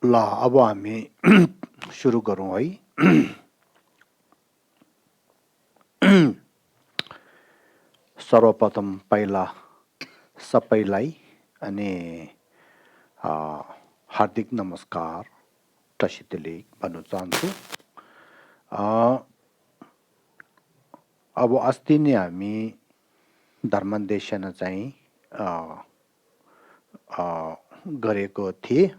ल अब हामी सुरु गरौँ है। सर्वप्रथम पहिला सबैलाई अनि अ, हार्दिक नमस्कार टसितेले भन्न चाहन्छु। अ, अब अस्ति नै हामी धर्मदेशन चाहिँ अ, अ, गरेको थिएँ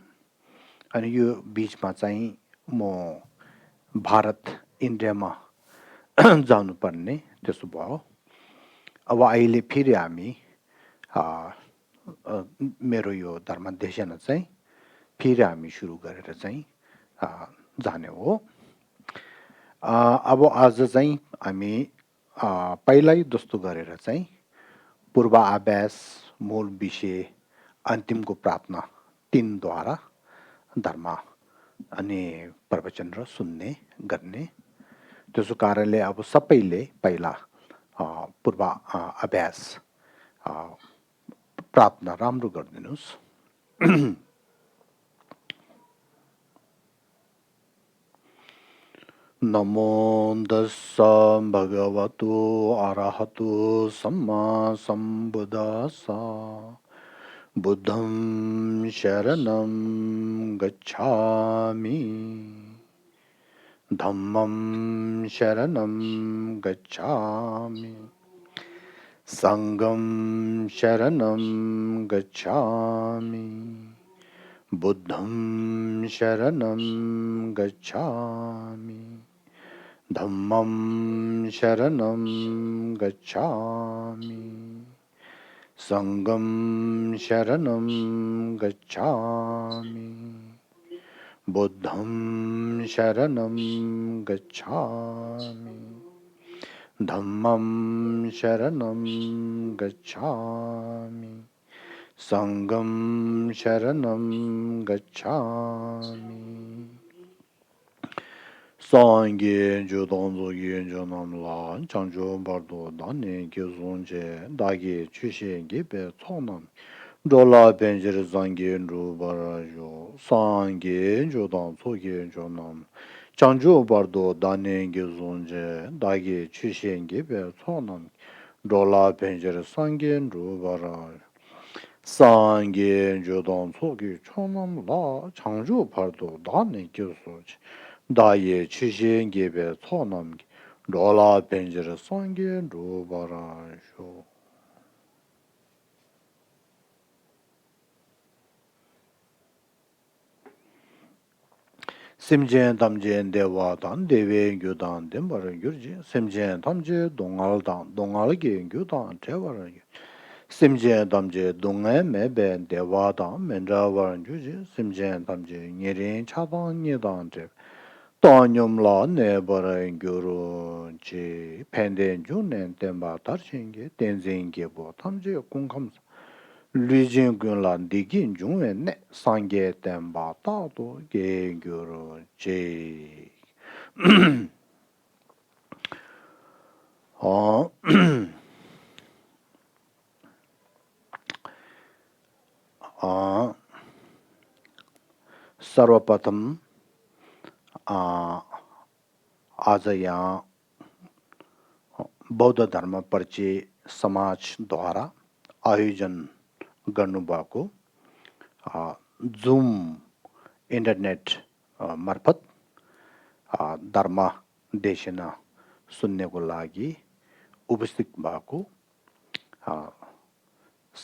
अनि यो बिचमा चाहिँ म भारत इन्डियामा जानुपर्ने त्यसो भयो। अब अहिले फेरि हामी अ, मेरो यो धर्मदेशन चाहिँ फेरि हामी सुरु गरेर चाहिँ अ, जाने हो। अब आज चाहिँ हामी पहिल्यै जस्तो गरेर चाहिँ पूर्वाभ्यास, मूल विषय, अन्तिमको प्रार्थना तिनद्वारा धर्म अनि प्रवचन र सुन्ने गर्ने। त्यसो कारणले अब सबैले पहिला पूर्व अभ्यास अ, प्रार्थना राम्रो गरिदिनुहोस्। नमो तस्स भगवतो अरहतो सम्मा सम्बुद्धास्स बुद्धं शरणं गच्छामि धम्मं शरणं गच्छामि संघं शरणं गच्छामि बुद्धं शरणं गच्छामि धम्मं शरणं गच्छामि संघं शरणं गच्छामि बुद्धं शरणं गच्छामि धम्मं शरणं गच्छामि संघं शरणं गच्छामि सांगे जो दोंजो ये जो नामला चांजो बारदो दाने के जोंजे दागे चुशे गेबे चोनम डोला बेंजर zange ru barajo सांगे जो दोंजो ये जो नाम चांजो बारदो दाने के जोंजे दागे चुशे गेबे चोनम डोला बेंजर सांगे ru barajo सांगे जो दोंजो के चोनम ला चांजो बारदो दाने के जोंजे 다예 취신계배 초남 로라 벤저르 상게 로바라쇼 심젠 담젠 대와단 대외 교단 덴바르 규지 심젠 담제 동알단 동알게 교단 대와르 심젠 담제 동에 매벤 대와단 멘라와르 규지 심젠 담제 예린 차단 예단 Tanyamla nebara gyuru chi penden junen tenba tarchinge tenzenge bo tamje kungkamsa Lujin gunlan digin jungen ne sange tenba tado ge gyuru chi सर्वप्रथम आज यहाँ बौद्ध धर्म परिचय समाजद्वारा आयोजन गर्नुभएको जुम इन्टरनेट मार्फत धर्म देशना सुन्नको लागि उपस्थित भएको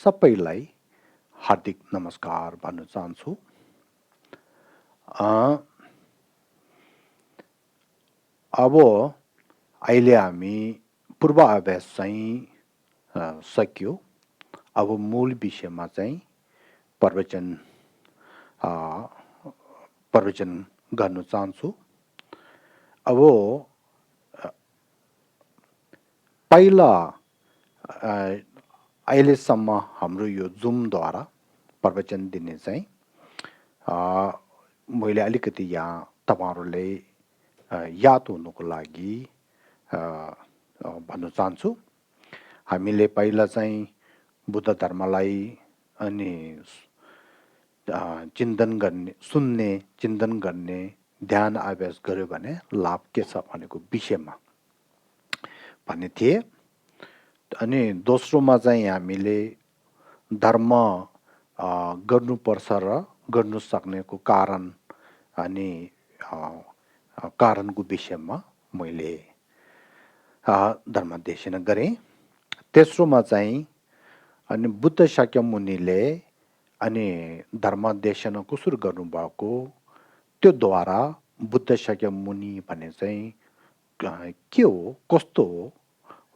सबैलाई हार्दिक नमस्कार भन्न चाहन्छु। अब अहिले हामी पूर्वाभ्यास चाहिँ सक्यो। अब मूल विषयमा चाहिँ प्रवचन गर्न चाहन्छु। अब पहिला अहिलेसम्म हाम्रो यो जुमद्वारा प्रवचन दिने चाहिँ मैले अलिकति यहाँ तपाईहरुलाई याद हुनुको लागि भन्न चाहन्छु। हामीले पहिला चाहिँ बुद्ध धर्मलाई अनि चिन्तन गर्ने, सुन्ने, चिन्तन गर्ने, ध्यान अभ्यास गर्यो भने लाभ के छ भनेको विषयमा भन्ने थिए। अनि दोस्रोमा चाहिँ हामीले धर्म गर्नुपर्छ र गर्नु सक्नेको कारण अनि कारणको विषयमा मैले धर्मदेशन गरेँ। तेस्रोमा चाहिँ अनि बुद्ध शाक्य मुनिले अनि धर्मदेशन कसरी गर्नुभएको त्योद्वारा बुद्ध शाक्य मुनि भने चाहिँ के हो, कस्तो हो,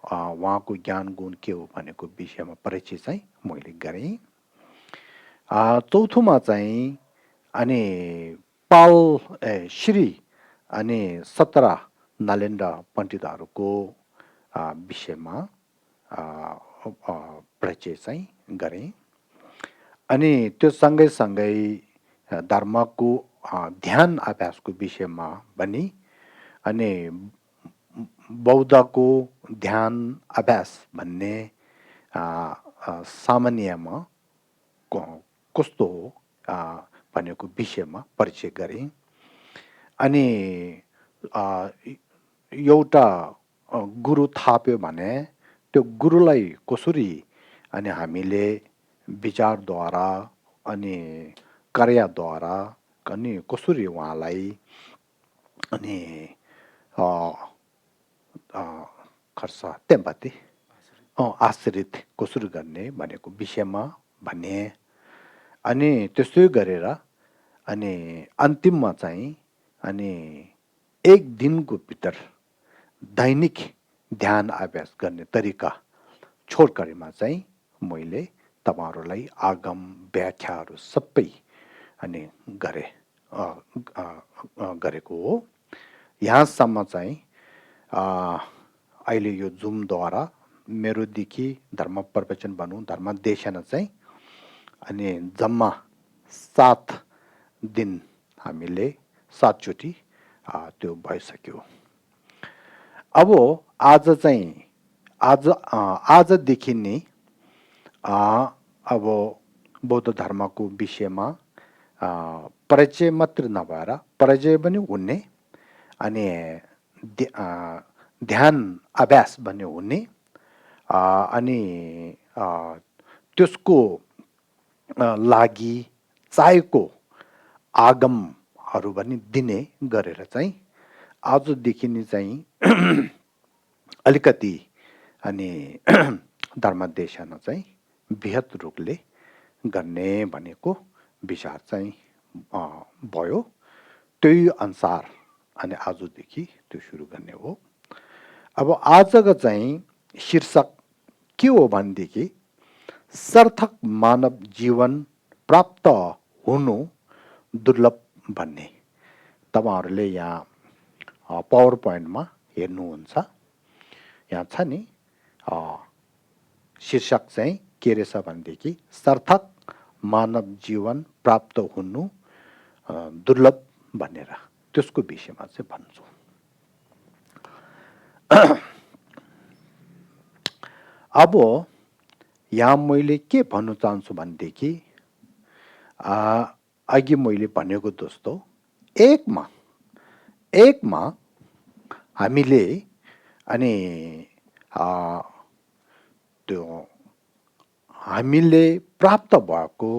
उहाँको ज्ञान गुण के हो भनेको विषयमा परिचय चाहिँ मैले गरेँ। चौथोमा चाहिँ अनि श्री अनि 17 नलेन्द्र पण्डितहरूको विषयमा परिचय चाहिँ गरेँ। अनि त्यो सँगै धर्मको ध्यान अभ्यासको विषयमा पनि अनि बौद्धको ध्यान अभ्यास भन्ने सामान्यमा कस्तो हो भनेको विषयमा परिचय गरेँ। अनि एउटा गुरु थाप्यो भने त्यो गुरुलाई कसरी अनि हामीले विचारद्वारा अनि कार्यद्वारा अनि कसरी उहाँलाई अनि खर्च त्यहाँबाटै आश्रित कसरी गर्ने भनेको विषयमा भने। अनि त्यसै गरेर अनि अन्तिममा चाहिँ अनि एक दिनको भित्र दैनिक ध्यान अभ्यास गर्ने तरिका छोडकरीमा चाहिँ मैले तपाईँहरूलाई आगम व्याख्याहरू सबै अनि गरेको हो। यहाँसम्म चाहिँ अहिले यो जुमद्वारा मेरोदेखि धर्म प्रवचन भनौँ धर्मदेशन चाहिँ अनि जम्मा 7 दिन हामीले 7 चोटि त्यो भइसक्यो। अब आज चाहिँ आजदेखि नै अब बौद्ध धर्मको विषयमा परिचय मात्र नभएर परिचय पनि हुने अनि ध्यान अभ्यास पनि हुने अनि त्यसको लागि चाहिएको आगमहरू पनि दिने गरेर चाहिँ आजदेखि नै चाहिँ अलिकति अनि धर्मदेशन चाहिँ बृहत रूपले गर्ने भनेको विचार चाहिँ भयो। त्यही अनुसार अनि आजदेखि त्यो सुरु गर्ने हो। अब आजको चाहिँ शीर्षक के हो भनेदेखि सार्थक मानव जीवन प्राप्त हुनु दुर्लभ भन्ने। तपाईहरुले यहाँ पावर पोइन्टमा हेर्नुहुन्छ, यहाँ छ नि शीर्षक चाहिँ के रहेछ भनेदेखि सार्थक मानव जीवन प्राप्त हुनु दुर्लभ भनेर त्यसको विषयमा चाहिँ भन्छु। अब यहाँ मैले के भन्नु चाहन्छु भनेदेखि अघि मैले भनेको जस्तो एकमा हामीले अनि त्यो हामीले प्राप्त भएको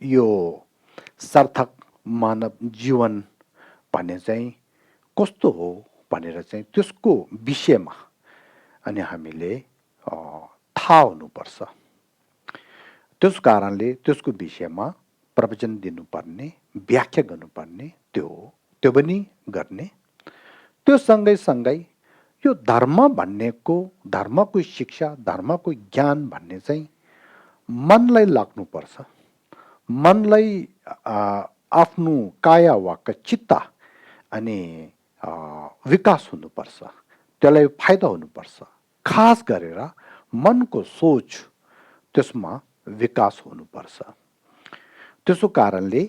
यो सार्थक मानव जीवन भन्ने चाहिँ कस्तो हो भनेर चाहिँ त्यसको विषयमा अनि हामीले थाहा हुनुपर्छ। त्यस कारणले त्यसको विषयमा प्रवचन दिनुपर्ने, व्याख्या गर्नुपर्ने त्यो पनि गर्ने। त्यो सँगै यो धर्म भन्नेको, धर्मको शिक्षा, धर्मको ज्ञान भन्ने चाहिँ मनलाई लाग्नुपर्छ। मनलाई आफ्नो काया वाक् चित्त अनि विकास हुनुपर्छ, त्यसलाई फाइदा हुनुपर्छ। खास गरेर मनको सोच त्यसमा विकास हुनुपर्छ। त्यसो कारणले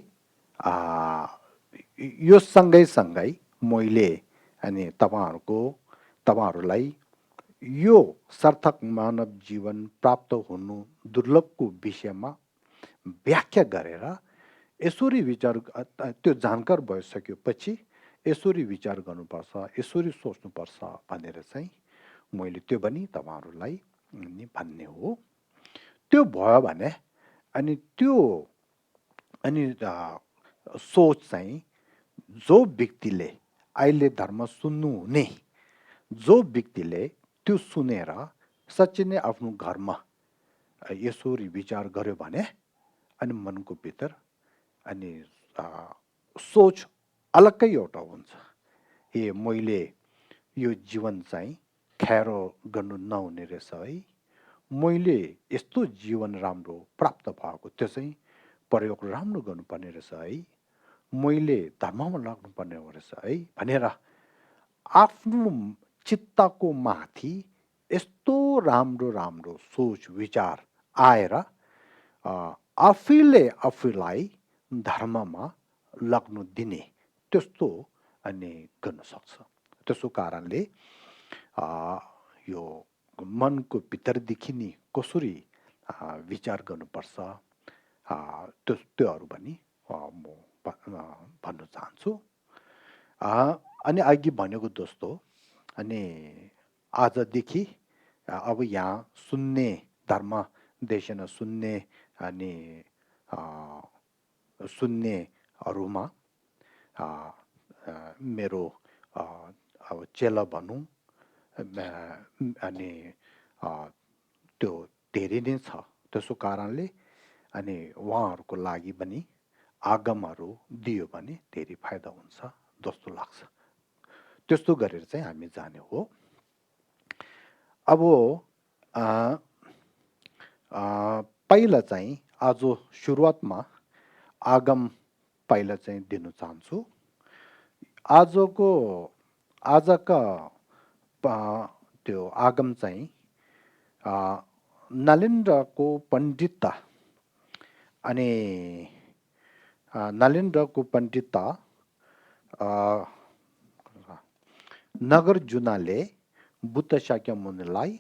यो सँगै मैले अनि तपाईहरुलाई यो सार्थक मानव जीवन प्राप्त हुनु दुर्लभको विषयमा व्याख्या गरेर यसरी विचार त्यो जानकार भइसकेपछि यसरी विचार गर्नुपर्छ यसरी सोच्नुपर्छ भनेर चाहिँ मैले त्यो पनि तपाईँहरूलाई नि भन्ने हो त्यो भयो भने अनि त्यो अनि सोच चाहिँ जो व्यक्तिले अहिले धर्म सुन्नु हुने जो व्यक्तिले त्यो सुनेर साँच्चै नै आफ्नो घरमा यसरी विचार गर्यो भने अनि मनको भित्र अनि सोच अलग्गै एउटा हुन्छ ए मैले यो जीवन चाहिँ खेरो गर्नु नहुने रहेछ है मैले यस्तो जीवन राम्रो प्राप्त भएको त्यो चाहिँ प्रयोग राम्रो गर्नुपर्ने रहेछ है मैले धर्ममा लाग्नुपर्ने रहेछ है भनेर आफ्नो चित्तको माथि यस्तो राम्रो राम्रो सोच विचार आएर आफैले आफैलाई धर्ममा लाग्नु दिने त्यस्तो अनि गर्न सक्छ त्यसो कारणले यो मनको भित्रदेखि नि कसरी विचार गर्नुपर्छ त्योहरू पनि म भन्न चाहन्छु अनि अघि भनेको जस्तो अनि आजदेखि अब यहाँ सुन्ने धर्म देशन सुन्ने अनि सुन्नेहरूमा मेरो अब चेला भनौँ अनि त्यो धेरै नै छ त्यसो कारणले अनि उहाँहरूको लागि पनि आगमहरू दियो भने धेरै फाइदा हुन्छ जस्तो लाग्छ त्यस्तो गरेर चाहिँ हामी जाने हो अब पहिला चाहिँ आज सुरुवातमा आगम पहिला चाहिँ दिन चाहन्छु आजका त्यो आगम चाहिँ नलिन्द्रको पण्डितता अनि नलिन्द्रको पण्डितता नागार्जुनले बुद्ध शाक्य मुनिलाई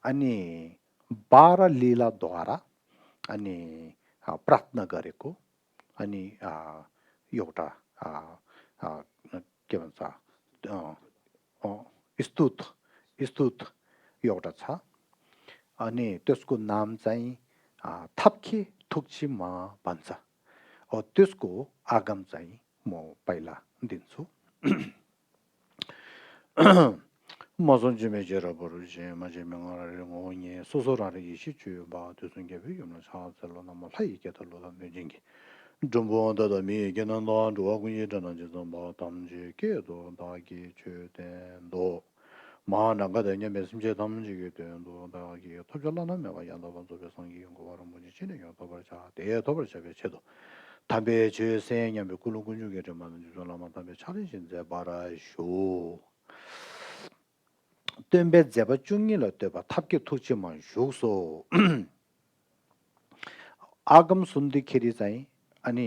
अनि 12 लीलाद्वारा अनि प्रार्थना गरेको अनि एउटा के भन्छ स्तुत एउटा छ अनि त्यसको नाम चाहिँ थप्के थुक्छिमा भन्छ त्यसको आगम चाहिँ म पहिला दिन्छु 마선지메제라 버르지 마제명아를 오니 소소라를 이시주 바 두순게비 요나 차절로 넘어 하이게들로 내진기 좀보다다 미게난도 조하군이잖아 지금 뭐 담지게도 다기 주된도 마나가더냐 메신저 담지게 된도 다기 토절라는 내가 야나번 조배성이 연구하는 분이 진행해 더벌자 대 더벌자 배체도 담배 제생이 꿀꿀꿀게 좀 하는 주소라만 담배 차리신제 말아쇼 뜸배 제바 중일로 때바 탑게 투치만 쇼소 आगम सुन्दाखेरि चाहिँ अनि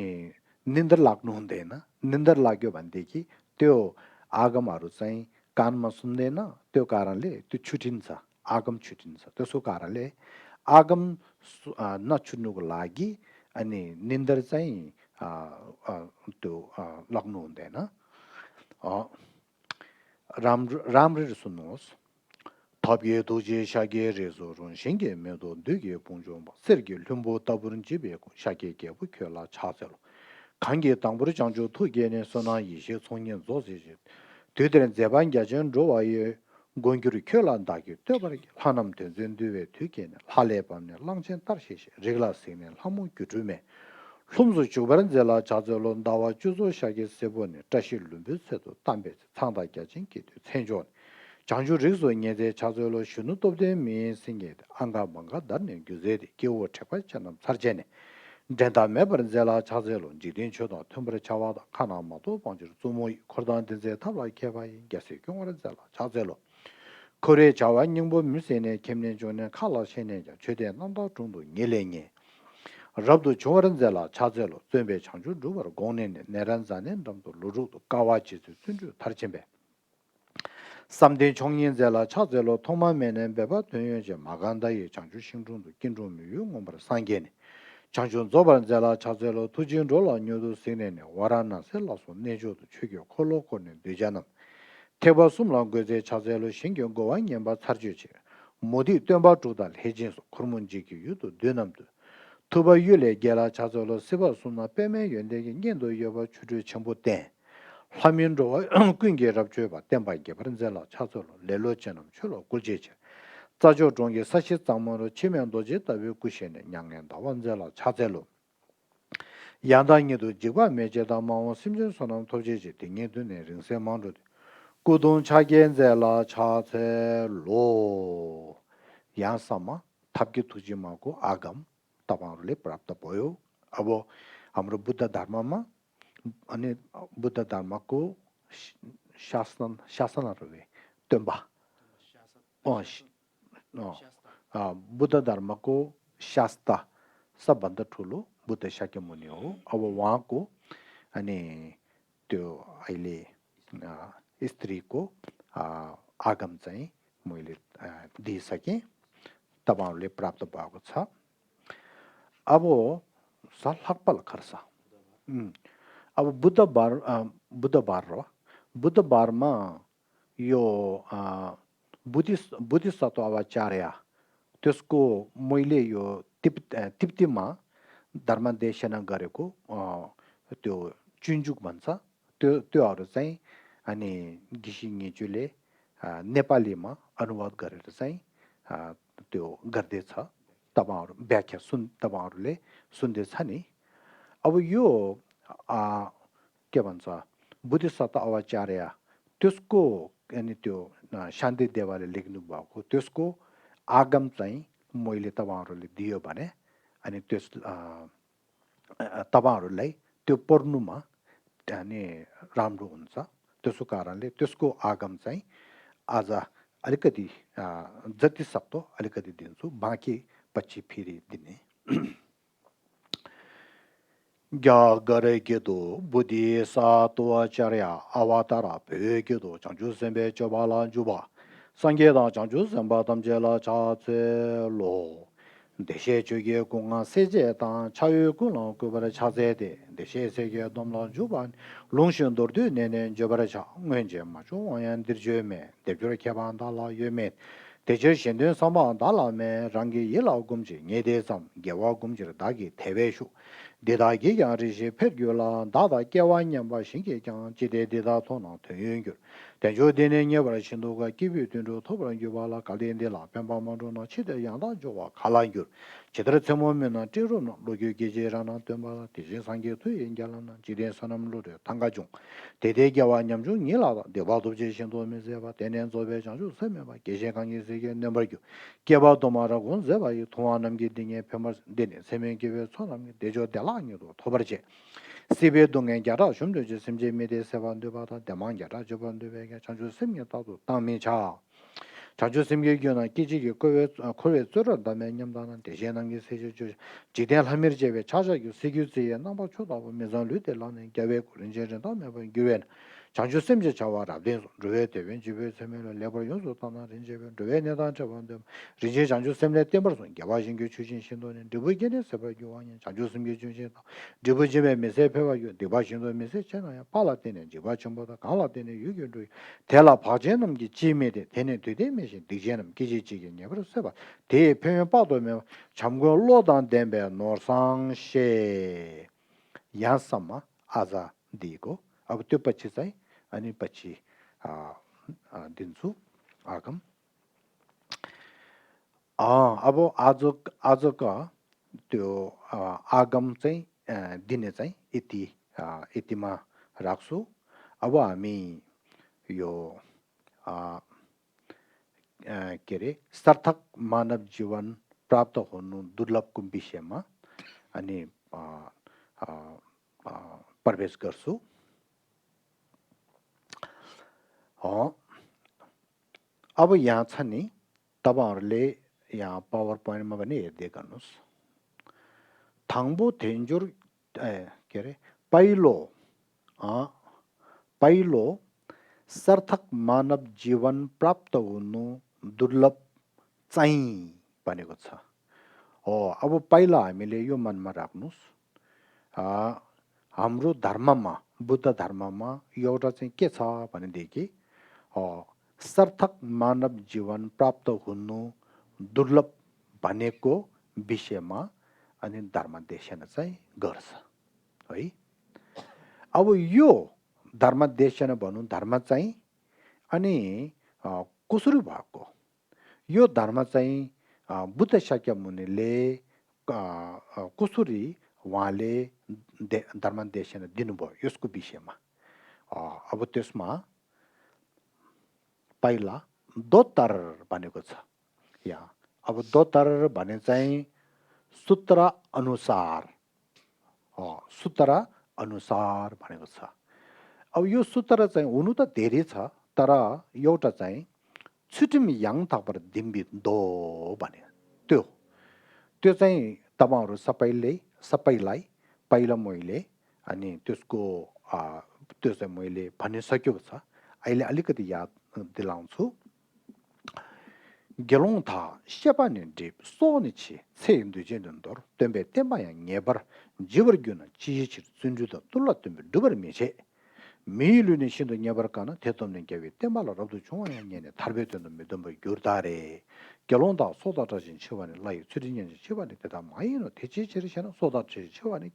निन्द्र लाग्नु हुँदैन निन्द्र लाग्यो भनेदेखि त्यो आगमहरू चाहिँ कानमा सुन्दैन त्यो कारणले त्यो छुटिन्छ आगम छुटिन्छ त्यसो कारणले आगम नछुट्नुको लागि अनि निन्द्र चाहिँ त्यो लाग्नु हुँदैन राम्ररी सुन्नुहोस् 탑ye 도제 샤게 레조론 신게 메도 되게 봉종 세르게 lumbo 따부른 집에 샤게 개부 켜라 차절 관계 당부를 장조 투게네 소나 이시 총년 조지지 되들은 제반 가전 로와의 공교를 켜란다기 떠버리게 하남된 전두에 되게는 할레반네 랑첸 따르시시 레글라스네 하무 규주메 솜수 주바른 제라 자절론 나와 주조 샤게 세번에 따실룸 비세도 담배 상다까진 기도 천조 장주 릭소니에 자절로 쉬는 dobde 미 생게 안가 뭔가 다른 규제리 기워 책발처럼 살제네 된다 매번 제라 자절로 지딘 초도 텀브레 차와다 카나마도 방지로 조모 코르단데 타바 개바이 게세 경우를 제라 자절로 거래 자원 영보 밀세네 캠네 존에 칼라세네 최대 남도 정도 예랭에 rabdo choran zela chazelo zwenbe changju rubar gonne neran zanen damdo lurudo kawachi sunju tarchembe samde chongyen zela chazelo thoma menen beba tönyeje maganda ye changju shingjundu kinjumyu ngombar sangene 장준 조반자라 차제로 투진 rol라 뉴도 세네네 와라나 셀라소 내조도 추교 콜로코네 되잖아 태바숨랑 거제 차제로 신경고와 년바 차르주지 모디 뜸바 조달 해진소 그문지기 유도 되남도 투바 유레 게라 차제로 세바숨나 빼매 연대기 년도 여바 추주 정보대 화면로와 꾼게랍 줘봐 땜바게 버른zel라 차제로 레로처럼 출로 꿀제지 자조 중에 사실 장모로 치면도지 답이 구시네 양년다 원zel라 차제로 양당에도 지과 매제다 마음 심준선은 도제지 등에도네 링세만로 고동 차겐zel라 차제로 양사마 탑기 두지마고 아감 따방을레 프랍다 보여 아보 아무로 부다 다르마마 아니 부다 다르마고 샤스나르레 뜸바 어 어, 부다 다르마고 샤스타 사반다 툴로 부다 샤케모니오 아보 와고 아니 또 아일레 स्त्री को आगम चाहिँ मैले दिइसकेँ तपाईहरुले प्राप्त भएको छ अब सल्लाहपल खर्च अब बुधबारमा यो बुद्धिस्ट आचार्य त्यसको मैले यो तिप्तीमा धर्मदेशना गरेको त्यो चुन्जुक भन्छ त्योहरू चाहिँ अनि गिसिङेजुले नेपालीमा अनुवाद गरेर चाहिँ त्यो गर्दैछ तपाईहरु व्याख्या तपाईहरुले सुन्दैछ नि अब यो के भन्छ बुद्धिस्ट आचार्य त्यसको अनि त्यो शान्ति देवाले लेख्नु भएको त्यसको आगम चाहिँ मैले तपाईहरुले दियो भने अनि त्यस तपाईहरुलाई त्यो पढ्नुमा अनि राम्रो हुन्छ त्यसको कारणले त्यसको आगम चाहिँ आज अलिकति जति सक्दो अलिकति दिन्छु बाँकी पछि फेरि दिने ग्या गरे केदो बुद्धि सातो आचार्य अवतारा पे केदो चांजु सेंबे चबाला जुबा संगेदा चांजु संबा तमजेला चाचे लो देशे जुगे 공아 세제다 차유군로 그거를 차제데 देशे 세계 domla 주반 롱션도르드 내내 저버자 왠지 맞죠 원연들죠메 대표를 개방달라 요메 대저 신된 상방 달라메 랑게 예라고 금지 예대삼 개와 금지를 다기 대외슈 대다기 야리시 페교라 다다 개와냠바 신계장 지대대다 토나 대연교 대조되는 예벌 신도가 기비된로 토벌 교발라 갈된데라 변방만로나 치대 양다 조와 갈란교 제대로 점오면은 찌로는 로교 계제라나 뜸바라 대제 상계도 연결하는 지대 선함로를 당가중 대대개와 냠중 일하다 대바도제 신도면서바 대년조배 장주 설명바 계제 관계세계 넘버교 개바도마라고 제바이 통화남기 등의 편말 되는 세명계의 선함 대조달라니도 토벌제 시베동에 자라 좀더 심제미대 세반도 받아 대만자라 저반도에게 장주 심겼다도 땅미자 자주 심계교나 기지기 코에 쩌런다면 냠다는 대신한게 세주 지대할 하미르제베 차자기 세규지에 남바 초다고 메잔르데라는 계획 그런제는 매번 교회 자주 심제 자와라 된 로에데 집에 세면을 레버 요소 다나 렌제베 로에 내단 저반도 리제 자주 심내 때버선 개화신교 추진 신도는 드부게네 세버 교환이 자주 심계 주제다 드부집에 메세페와 요 디바신도 메세잖아요 팔라테네 지바 전보다 강라테네 유교도 대라 바제놈기 지메데 되네 되데 메신 디제놈 기지지겠냐 그래서 봐 대표면 빠도면 잠고 로단 덴베 노상셰 야사마 아자 디고 아부터 빠치사이 아니 빠치 딘수 아금 अब आजका त्यो आगम चाहिँ दिने चाहिँ यतिमा राख्छु अब हामी यो के अरे सार्थक मानव जीवन प्राप्त हुनु दुर्लभको विषयमा अनि प्रवेश गर्छु अब यहाँ छ नि तपाईहरुले यहाँ पावर पोइन्टमा पनि हेर्दै गर्नुस् थाङ्बो थेन्जुर के अरे पहिलो सार्थक मानव जीवन प्राप्त हुनु दुर्लभ चाहिँ भनेको छ हो अब पहिला हामीले यो मनमा राख्नुस् हाम्रो धर्ममा बुद्ध धर्ममा एउटा चाहिँ के छ भनेदेखि सार्थक मानव जीवन प्राप्त हुनु दुर्लभ भनेको विषयमा अनि धर्मदेशन चाहिँ गर्छ है। अब यो धर्मदेशन भनौँ धर्म चाहिँ अनि कसरी भएको यो धर्म चाहिँ बुद्ध शाक्यमुनिले कसरी उहाँले धर्मदेशन दिनुभयो यसको विषयमा अब त्यसमा पहिला दोतर भनेको छ यहाँ। अब दोतर भने चाहिँ सूत्र अनुसार भनेको छ। अब यो सूत्र चाहिँ हुनु त धेरै छ तर एउटा चाहिँ छुटिम याङ थपर दिम्बी दो भने त्यो चाहिँ तपाईहरु सबैलाई पहिला मैले अनि त्यसको त्यो चाहिँ मैले भनिसकेको छ। अहिले अलिकति याद दिलाउँछु। गेलोङ था शेपाने डिप सोनिछि छेइन्दुजेनन्दर तेम्बे तेम्बाया नेबर जिबरग्युन चिछि सुन्जुद तुल्ला तेम्बे दुबर मेछे मिलुने 신도 녀버까나 대통령 개위 때말로도 중앙에 년에 달베도는 믿음을 교다래 결혼다 쏟아져진 치환이 라이 추진년이 치환이 되다 마이노 대지지르셔는 쏟아져진 치환이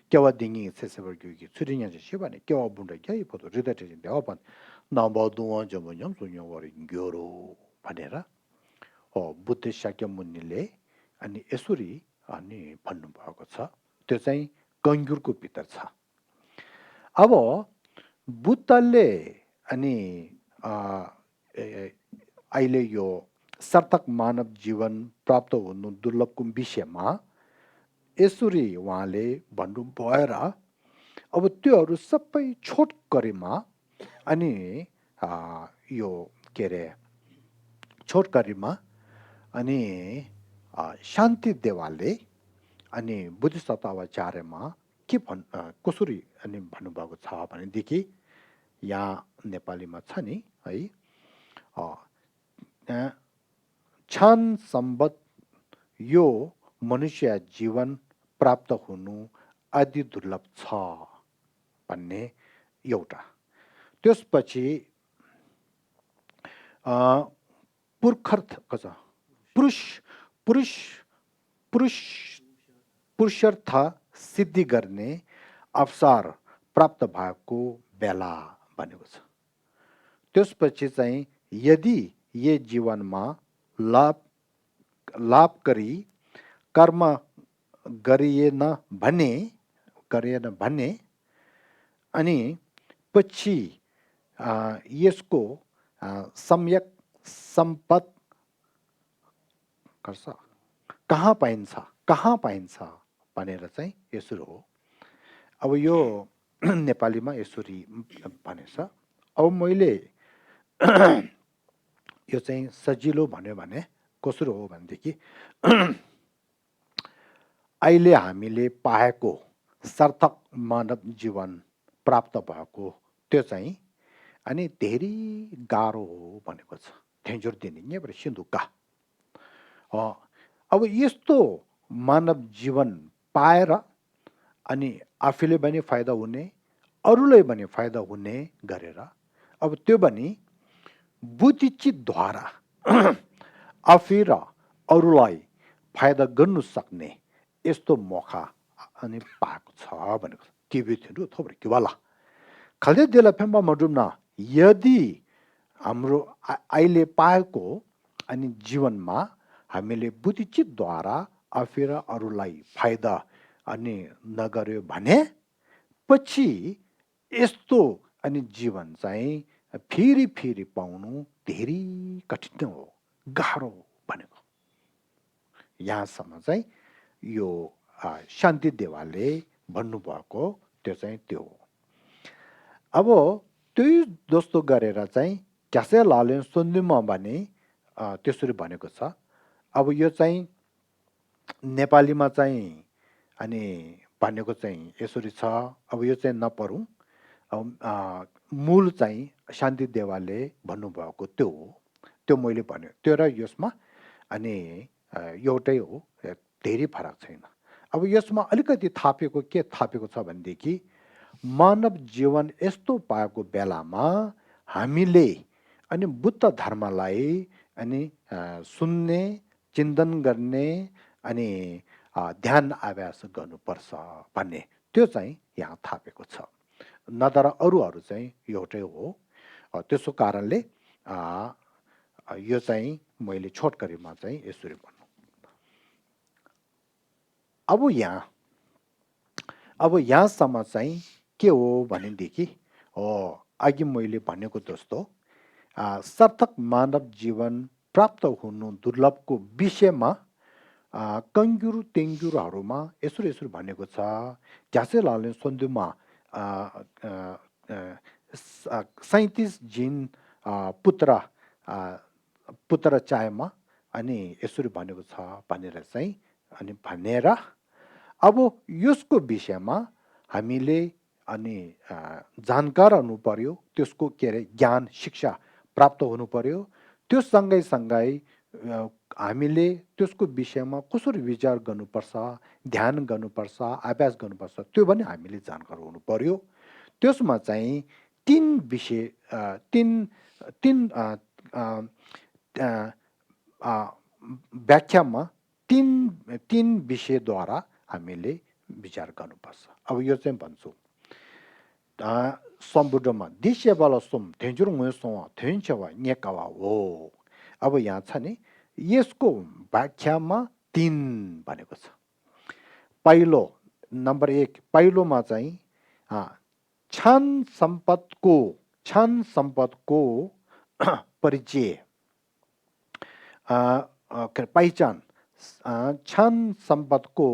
겨와 딩이 세세벌 교육이 추진년이 치환이 겨와 분들 개이 보도 리더진 대화반 나바도원 점은 소녀월이 교로 받아라 부터 시작해 문일래 아니 에소리 아니 받는 바고 차 대사이 건규르고 비다차 아버 बुद्धले अनि अहिले यो सार्थक मानव जीवन प्राप्त हुनु दुर्लभको विषयमा यसरी उहाँले भन्नु भएर अब त्योहरू सबै छोटकरीमा अनि यो के रे छोटकरीमा अनि शान्ति देवालले अनि बुद्धिस्ट तत्त्वाचार्यमा के कसरी अनि भन्नुभएको छ भनेदेखि यहाँ नेपालीमा छ नि है छान सम्बत यो मनुष्य जीवन प्राप्त हुनु अति दुर्लभ छ भन्ने एउटा। त्यसपछि पुरुषार्थ कछ पुरुषार्थ सिद्धि गर्ने अवसर प्राप्त भएको बेला भनेको छ। त्यसपछि चाहिँ यदि ये जीवनमा लाभकारी कर्म गरिएन भने अनि पछि यसको सम्यक सम्पत गर्छ कहाँ पाइन्छ भनेर चाहिँ यसरी हो। अब यो नेपालीमा यसरी भनेछ। अब मैले यो चाहिँ सजिलो भन्यो भने कसरी हो भनेदेखि अहिले हामीले पाएको सार्थक मानव जीवन प्राप्त भएको त्यो चाहिँ अनि धेरै गाह्रो हो भनेको छ। ठेन्जोर दिने यहाँबाट सिन्धुका अब यस्तो मानव जीवन पाएर अनि आफूले पनि फाइदा हुने अरूलाई पनि फाइदा हुने गरेर अब त्यो पनि बुद्धिचितद्वारा आफू र अरूलाई फाइदा गर्नु सक्ने यस्तो मौका अनि पाएको छ भनेको के बिथिनु थोरै के वाला खालि देला फेम्बा मडुमना यदि हाम्रो अहिले पाएको अनि जीवनमा हामीले बुद्धिचितद्वारा आफू र अरूलाई फाइदा अनि नगर्यो भने पछि यस्तो अनि जीवन चाहिँ फेरि पाउनु धेरै कठिन हो गाह्रो भनेको यहाँसम्म चाहिँ यो शान्ति देवालले भन्नुभएको त्यो चाहिँ त्यो हो। अब त्यही जस्तो गरेर चाहिँ क्यासे लाले सुन्दिमा भने त्यसरी भनेको छ। अब यो चाहिँ नेपालीमा चाहिँ अनि भनेको चाहिँ यसरी छ। अब यो चाहिँ नपढौँ। अब मूल चाहिँ शान्ति देवालले भन्नुभएको त्यो हो। त्यो मैले भन्यो त्यो र यसमा अनि एउटै हो धेरै फरक छैन। अब यसमा अलिकति थापेको के थापेको छ भनेदेखि मानव जीवन यस्तो पाएको बेलामा हामीले अनि बुद्ध धर्मलाई अनि सुन्ने, चिन्तन गर्ने अनि ध्यान अभ्यास गर्नुपर्छ भन्ने त्यो चाहिँ यहाँ थापेको छ। नत्र अरूहरू चाहिँ एउटै हो। त्यसो कारणले यो चाहिँ मैले छोटकरीमा चाहिँ यसरी भन्नु। अब यहाँसम्म चाहिँ के हो भनेदेखि अघि मैले भनेको जस्तो सार्थक मानव जीवन प्राप्त हुनु दुर्लभको विषयमा कङ्ग्युर तेङ्ग्युरहरूमा यसरी भनेको छ। झ्यासेलालले सन्धुमा 37 जिन पुत्र चाहेमा अनि यसरी भनेको छ भनेर चाहिँ अनि भनेर अब यसको विषयमा हामीले अनि जानकार हुनु पर्यो, त्यसको के अरे ज्ञान शिक्षा प्राप्त हुनु पर्यो। त्यो सँगै हामीले त्यसको विषयमा कसरी विचार गर्नुपर्छ, ध्यान गर्नुपर्छ, अभ्यास गर्नुपर्छ त्यो पनि हामीले जानकार हुनु पर्यो। त्यसमा चाहिँ तीन विषय व्याख्यामा तीन विषयद्वारा हामीले विचार गर्नुपर्छ। अब यो चाहिँ भन्छु सम्बुद्धमा दिशेवाला सोम थेन्जुरुङ सोम थेन्चवा नेकावा हो। अब यहाँ छ नि यसको व्याख्यामा 3 भनेको छ। पहिलो नम्बर 1 पहिलोमा चाहिँ क्षण सम्पदको परिचय पहिचान, क्षण सम्पदको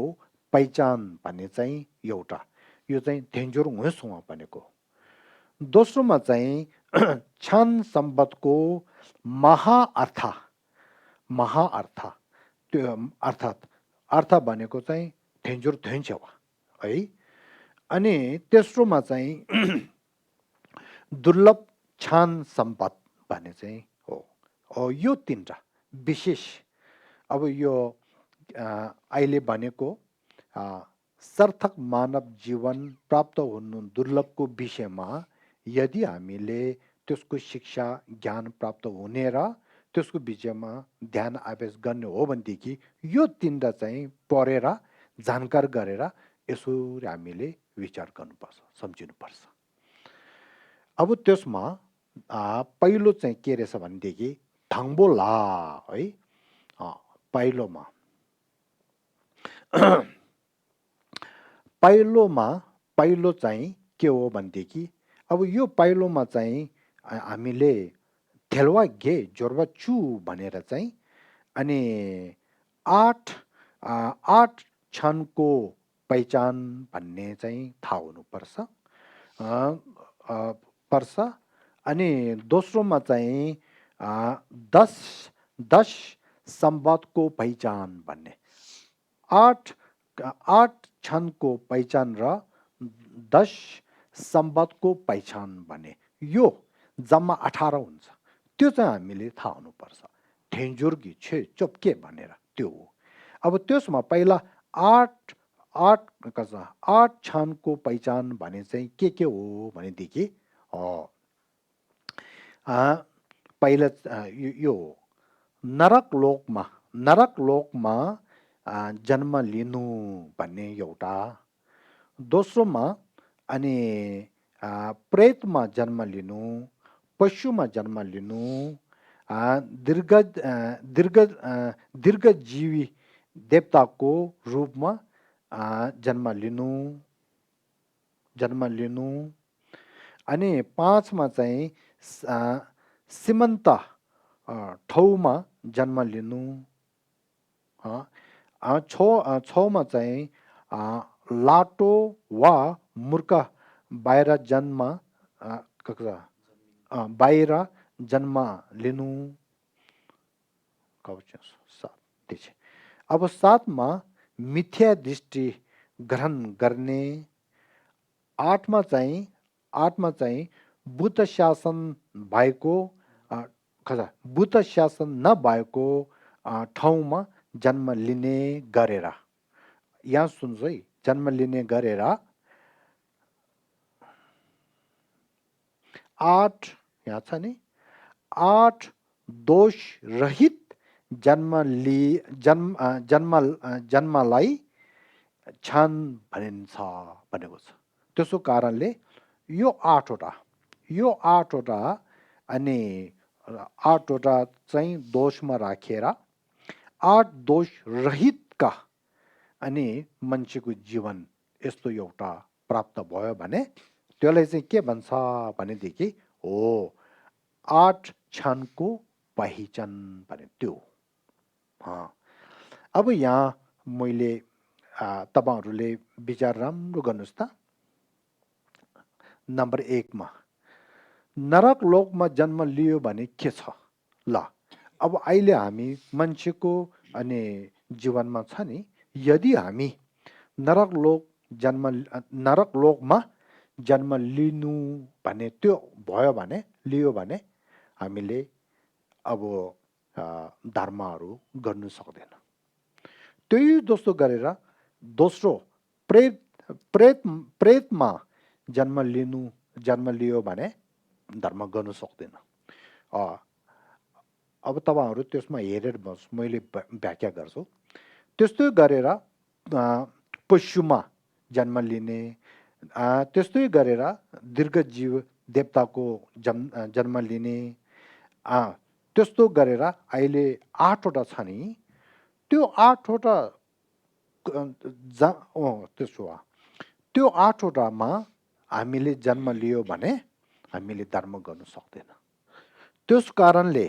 पहिचान भन्ने चाहिँ एउटा, यो चाहिँ थेन्जुरुङ हुँसोमा भनेको। दोस्रोमा चाहिँ क्षण सम्पदको महाअर्थ त्यो अर्थ भनेको चाहिँ थेन्जुर थेन्चेवा है। अनि तेस्रोमा चाहिँ दुर्लभ क्षण सम्पद भन्ने चाहिँ हो। यो तीनटा विशेष। अब यो अहिले भनेको सार्थक मानव जीवन प्राप्त हुनु दुर्लभको विषयमा यदि हामीले त्यसको शिक्षा ज्ञान प्राप्त हुने र त्यसको विषयमा ध्यान अभ्यास गर्ने हो भनेदेखि यो तीनटा चाहिँ पढेर जानकार गरेर यसरी हामीले विचार गर्नुपर्छ, सम्झिनुपर्छ। अब त्यसमा पहिलो चाहिँ के रहेछ भनेदेखि थाङ्बोला है। पहिलो चाहिँ के हो भनेदेखि अब यो पहिलोमा चाहिँ हामीले थेलवा गे जोरवा चु भनेर चाहिँ अनि 8 क्षणको पहिचान भन्ने चाहिँ थाहा हुनुपर्छ। अनि दोस्रोमा चाहिँ 10 सम्बन्धको पहिचान भन्ने 8 क्षणको पहिचान र 10 सम्बन्धको पहिचान भन्ने यो जम्मा 18 हुन्छ। त्यो चाहिँ हामीले थाहा हुनुपर्छ। थेन्जुर्गी छे चोप्के भनेर त्यो हो। अब त्यसमा पहिला 8 क्षणको पहिचान भने चाहिँ के हो भनेदेखि पहिला यो नरक लोकमा जन्म लिनु भन्ने एउटा। दोस्रोमा अनि प्रेतमा जन्म लिनु, पशुमा जन्म लिनु, दीर्घजीवी देवताको रूपमा जन्म लिनु। अनि 5मा चाहिँ सीमन्त ठाउँमा जन्म लिनु। 6मा चाहिँ लाटो वा मूर्ख बाहिर जन्म लिनु। अब 7मा मिथ्या दृष्टि ग्रहण गर्ने। 8मा चाहिँ बुद्ध शासन नभएको ठाउँमा जन्म लिने गरेर, यहाँ सुन्नुहोस् है, जन्म लिने गरेर 8 यहाँ छ नि 8 दोष रहित जन्मलाई छन् भनिन्छ भनेको छ। त्यसो कारणले यो 8वटा अनि 8वटा चाहिँ दोषमा राखेर 8 दोष रहितका अनि मान्छेको जीवन यस्तो एउटा प्राप्त भयो भने त्यसलाई चाहिँ के भन्छ भनेदेखि हो 8 क्षणको पहिचान भने त्यो। अब यहाँ मैले तपाईहरुले विचार राम्रो गर्नुस् त। नम्बर 1 मा नरक लोकमा जन्म लियो भने के छ ल। अब अहिले हामी मान्छेको अनि जीवनमा छ नि, यदि हामी नरक लोकमा जन्म लिनु भने त्यो भयो भने लियो भने हामीले अब धर्महरू गर्नु सक्दैन। त्यही जस्तो गरेर दोस्रो प्रेतमा जन्म लियो भने धर्म गर्नु सक्दैन। अब तपाईहरु त्यसमा हेरेर बस मैले व्याख्या गर्छु। त्यस्तै गरेर पशुमा जन्म लिने, त्यस्तै गरेर दीर्घजीव देवताको जन्म लिने, त्यस्तो गरेर अहिले 8वटा छ नि, त्यो 8वटा त्यो 8वटामा हामीले जन्म लियो भने हामीले धर्म गर्न सक्दैन। त्यस कारणले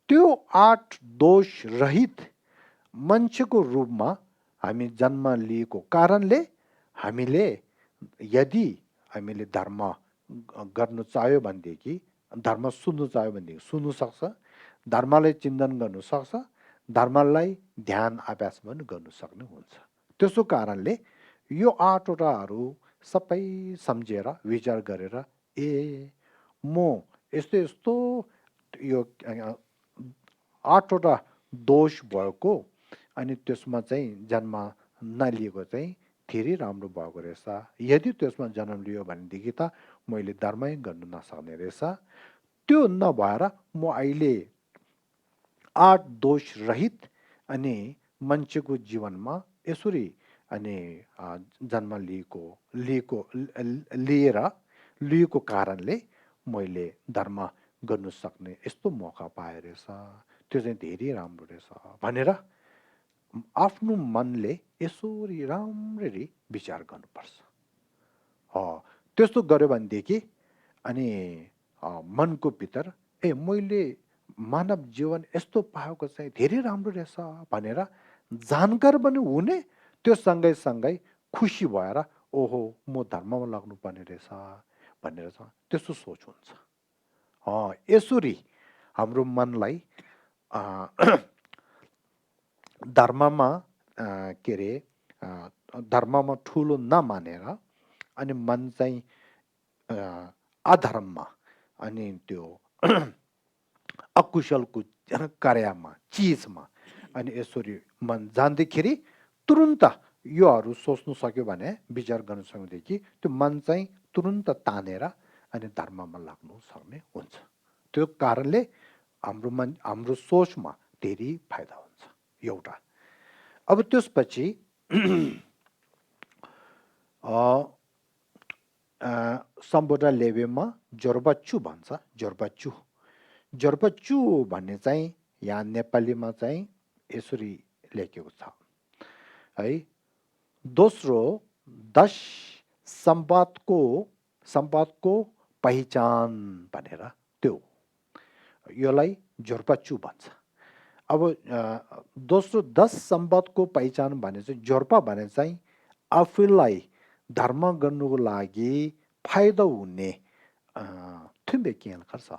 त्यो 8 दोष रहित मान्छेको रूपमा हामी जन्म लिएको कारणले हामीले यदि हामीले धर्म गर्न चाह्यो भनेदेखि, धर्म सुन्नु चाह्यो भनेदेखि सुन्नु सक्छ, धर्मलाई चिन्तन गर्नु सक्छ, धर्मलाई ध्यान अभ्यास पनि गर्नु सक्नु हुन्छ। त्यसो कारणले यो 8वटाहरू सबै सम्झेर विचार गरेर म यस्तो यस्तो यो 8वटा दोष भएको अनि त्यसमा चाहिँ जन्म नलिएको चाहिँ धेरै राम्रो भएको रहेछ। यदि त्यसमा जन्म लियो भनेदेखि त मैले धर्मै गर्नु नसक्ने रहेछ। त्यो नभएर म अहिले 8 दोष रहित अनि मान्छेको जीवनमा यसरी अनि जन्म लिएको कारणले मैले धर्म गर्नु सक्ने यस्तो मौका पाए रहेछ। त्यो चाहिँ धेरै राम्रो रहेछ भनेर आफ्नो मनले यसरी राम्ररी विचार गर्नुपर्छ। त्यस्तो गर्यो भनेदेखि अनि मनको भित्र मैले मानव जीवन यस्तो पाएको चाहिँ धेरै राम्रो रहेछ भनेर जानकार पनि हुने, त्यो सँगै सँगै खुसी भएर ओहो म धर्ममा लाग्नु पर्ने रहेछ भनेर त्यस्तो सोच हुन्छ। यसरी हाम्रो मनलाई धर्ममा के अरे धर्ममा ठुलो नमानेर अनि मन चाहिँ अधर्ममा अनि त्यो अकुशलको कार्यमा चिजमा अनि यसरी मन जान्दाखेरि तुरुन्त योहरू सोच्नु सक्यो भने, विचार गर्न सक्योदेखि त्यो मन चाहिँ तुरुन्त तानेर अनि धर्ममा लाग्नु सक्ने हुन्छ। त्यो कारणले हाम्रो सोचमा धेरै फाइदा हुन्छ एउटा। अब त्यसपछि सम्बोधा लेबेमा जोरबच्चु भन्छ। जोरबच्चु भन्ने चाहिँ यहाँ नेपालीमा चाहिँ यसरी लेखेको छ है। दोस्रो 10 सम्पदको पहिचान भनेर त्यो योलाई जोरबच्चु भन्छ। अब दोस्रो 10 सम्पदको पहिचान भने चाहिँ जोर्पा भने चाहिँ आफूलाई धर्म गर्नुको लागि फाइदा हुने थुम्बेकियल खर्च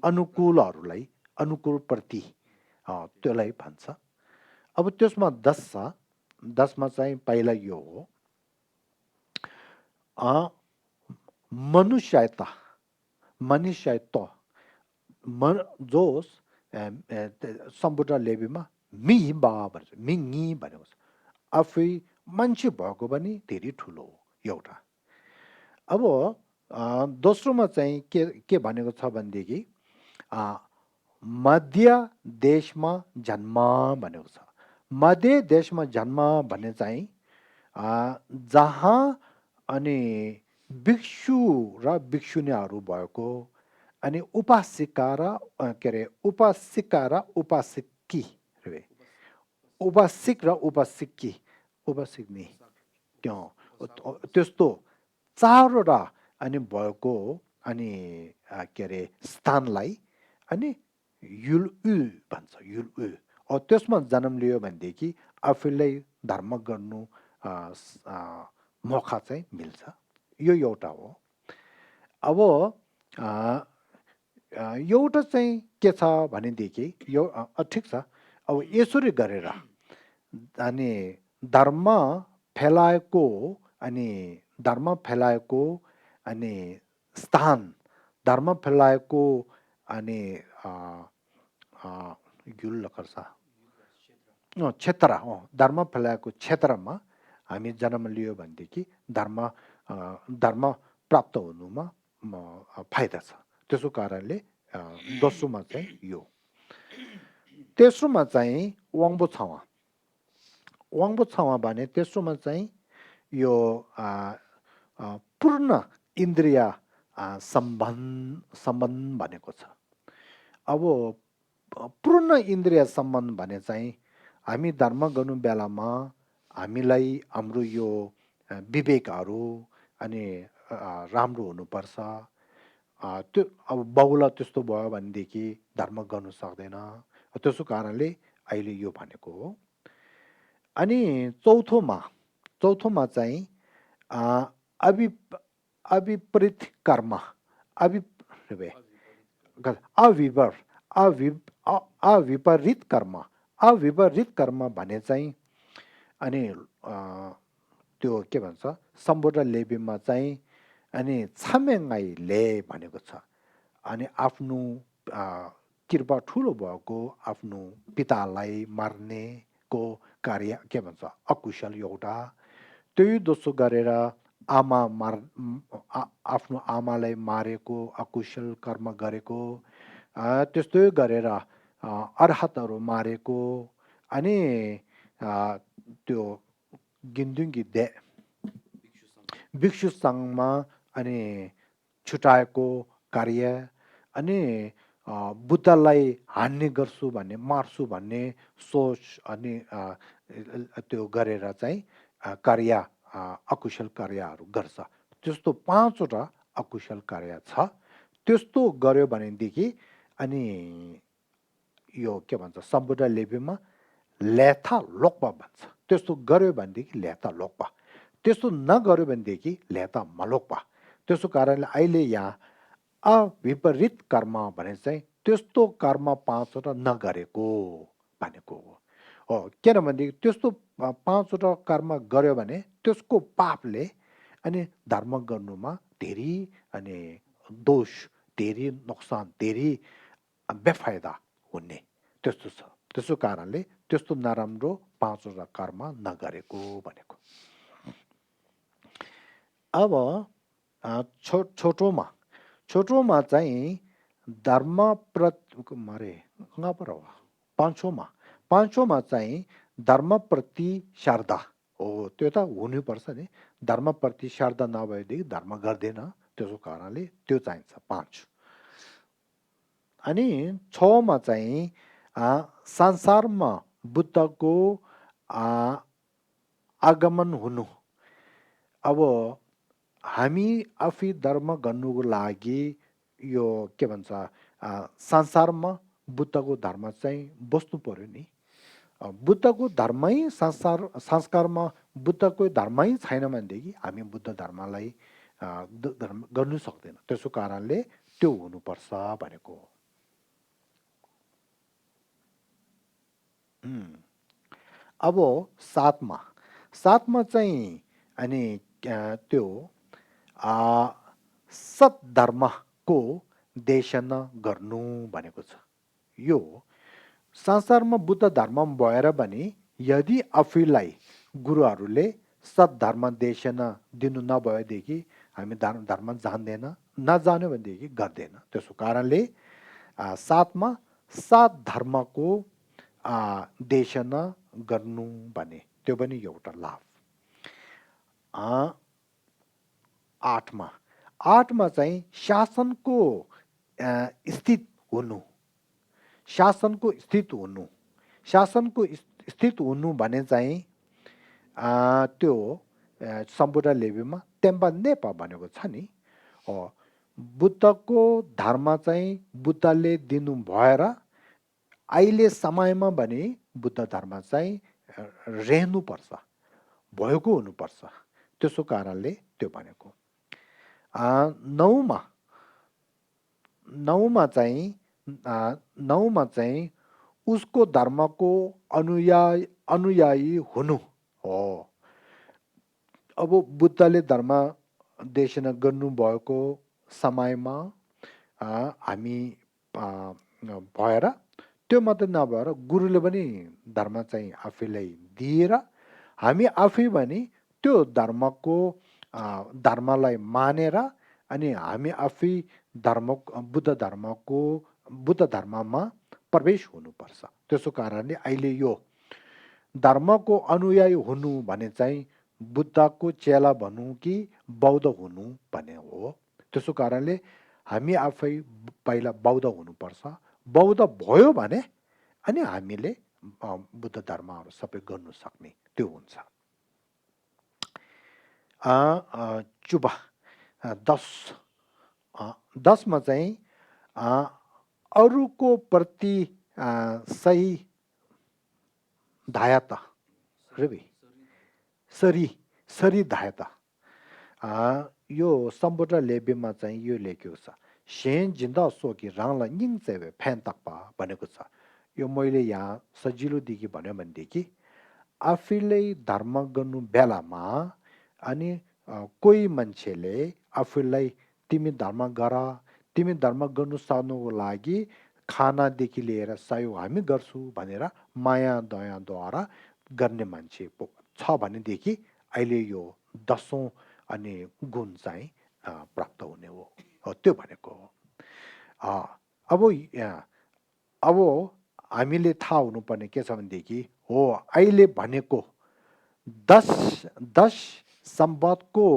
अनुकूलहरूलाई अनुकूल प्रति त्यसलाई भन्छ। अब त्यसमा 10 छ। 10 मा चाहिँ पहिला यो हो मनुष्यत्व जोस सम्बुद्ध लेबीमा मिबा भन्छ मिङी भनेको छ आफै मान्छे भएको पनि धेरै ठुलो हो एउटा अब दोस्रोमा चाहिँ के भनेको छ भनेदेखि अ, मध्य देशमा जन्म भनेको छ मध्य देशमा जन्म भन्ने चाहिँ जहाँ अनि भिक्षु र भिक्षुनीहरू भएको अनि उपासिका र के अरे उपासिका र उपासिकी रे उपासिक र उपासिकी उपासिक्नी त्यो त्यस्तो चारवटा अनि भएको अनि के अरे स्थानलाई अनि युलउ भन्छ युलउ त्यसमा जन्म लियो भनेदेखि आफूलाई धर्म गर्नु मौका चाहिँ मिल्छ यो एउटा हो अब एउटा चाहिँ के छ भनेदेखि यो ठिक छ अब यसरी गरेर अनि धर्म फैलाएको अनि धर्म फैलाएको अनि स्थान धर्म फैलाएको अनि युल लकर्सा क्षेत्र धर्म फैलाएको क्षेत्रमा हामी जन्म लियो भनेदेखि धर्म प्राप्त हुनुमा फाइदा छ त्यसो कारणले दोस्रोमा चाहिँ यो तेस्रोमा चाहिँ वाङ्बो छावा वाङ्बो छावा भने तेस्रोमा चाहिँ यो पूर्ण इन्द्रिय सम्बन्ध भनेको छ अब पूर्ण इन्द्रिय सम्बन्ध भने चाहिँ हामी धर्म गर्नु बेलामा हामीलाई हाम्रो यो विवेकहरू अनि राम्रो हुनुपर्छ त्यो अब बाउला त्यस्तो भयो भनेदेखि धर्म गर्नु सक्दैन त्यसो कारणले अहिले यो भनेको हो अनि चौथोमा चाहिँ अवि अविपरीत कर्म अविवर अविपरीत कर्म भने चाहिँ अनि त्यो के भन्छ सम्बोध लेबीमा चाहिँ अनि छामेङ्गाईले भनेको छ अनि आफ्नो कृपा ठुलो भएको आफ्नो पितालाई मार्नेको कार्य के भन्छ अकुशल एउटा त्यही दोस्रो गरेर आफ्नो आमालाई मारेको अकुशल कर्म गरेको त्यस्तै गरेर अर्हतहरू मारेको अनि त्यो गिन्दुङ्गी भिक्षु सङ्घमा अनि छुटाएको कार्य अनि बुद्धलाई हान्ने गर्छु भन्ने मार्छु भन्ने सोच अनि त्यो गरेर चाहिँ कार्य अकुशल कार्यहरू गर्छ त्यस्तो 5वटा अकुशल कार्य छ त्यस्तो गर्यो भनेदेखि अनि यो के भन्छ सम्बुद्ध लिपिमा लेथा लोक्पा भन्छ त्यस्तो गर्यो भनेदेखि लेथा लोक्पा त्यस्तो नगर्यो भनेदेखि लेथा मलोक्पा त्यसो कारणले अहिले यहाँ अविपरीत कर्म भने चाहिँ त्यस्तो कर्म 5वटा नगरेको भनेको हो किनभनेदेखि त्यस्तो 5वटा कर्म गर्यो भने त्यसको पापले अनि धर्म गर्नुमा धेरै अनि दोष धेरै नोक्सान धेरै बेफाइदा हुने त्यस्तो छ त्यसो कारणले त्यस्तो नराम्रो 5वटा कर्म नगरेको भनेको अब छोटोमा चाहिँ धर्म पाँचौँमा चाहिँ धर्मप्रति श्रद्धा हो त्यो त हुनुपर्छ नि धर्मप्रति श्रद्धा नभएदेखि धर्म गर्दैन त्यसो कारणले त्यो चाहिन्छ 5 अनि 6मा चाहिँ संसारमा बुद्धको आगमन हुनु अब हामी आफै धर्म गर्नुको लागि यो के भन्छ संसारमा बुद्धको धर्म चाहिँ बस्नु पर्यो नि बुद्धको धर्मै संस्कारमा बुद्धको धर्मै छैन भनेदेखि हामी बुद्ध धर्मलाई धर्म गर्नु सक्दैन त्यसो कारणले त्यो हुनुपर्छ भनेको अब 7मा चाहिँ अनि त्यो सत धर्मको देशना गर्नु भनेको छ यो संसारमा बुद्ध धर्म भएर पनि यदि आफैलाई गुरुहरूले सद्धर्म देशना दिनु नभएदेखि हामी धर्म जान्दैन नजान्यो भनेदेखि गर्दैन त्यसो कारणले साथमा सात धर्मको देशना गर्नु भने त्यो पनि एउटा लाभ आठमा चाहिँ शासनको स्थित हुनु शासनको स्थित हुनु भने चाहिँ त्यो सम्पूर्ण लेबीमा टेम्पा नेपा भनेको छ नि बुद्धको धर्म चाहिँ बुद्धले दिनु भएर अहिले समयमा भने बुद्ध धर्म चाहिँ रहनुपर्छ भएको हुनुपर्छ त्यसो कारणले त्यो भनेको नौमा चाहिँ उसको धर्मको अनुयायी हुनु हो अब बुद्धले धर्म देशना गर्नुभएको समयमा हामी भएर त्यो मात्रै नभएर गुरुले पनि धर्म चाहिँ आफैलाई दिएर हामी आफै पनि त्यो धर्मलाई मानेर अनि हामी आफै बुद्ध धर्ममा प्रवेश हुनुपर्छ त्यसो कारणले अहिले यो धर्मको अनुयायी हुनु भने चाहिँ बुद्धको चेला भनौँ कि बौद्ध हुनु भन्ने हो त्यसो कारणले हामी आफै पहिला बौद्ध हुनुपर्छ बौद्ध भयो भने अनि हामीले बुद्ध धर्महरू सबै गर्नु सक्ने त्यो हुन्छ चुबा 10मा चाहिँ अरूको प्रति सही धायता सरी धायता यो सम्पूर्ण लेबीमा चाहिँ यो लेखेको छ शेन जिन्दा सोकी राङला निङ चाहिँ फ्यान तक्पा भनेको छ यो मैले यहाँ सजिलोदेखि भन्यो भनेदेखि आफैले धर्म गर्नु बेलामा अनि कोही मान्छेले आफूलाई तिमी धर्म गर्नु सक्नुको लागि खानादेखि लिएर सहयोग हामी गर्छु भनेर माया दयाद्वारा गर्ने मान्छे छ भनेदेखि अहिले यो 10औं अनि गुण चाहिँ प्राप्त हुने हो त्यो भनेको अब हामीले थाहा हुनुपर्ने के छ भनेदेखि हो अहिले भनेको 10 सम्बन्धको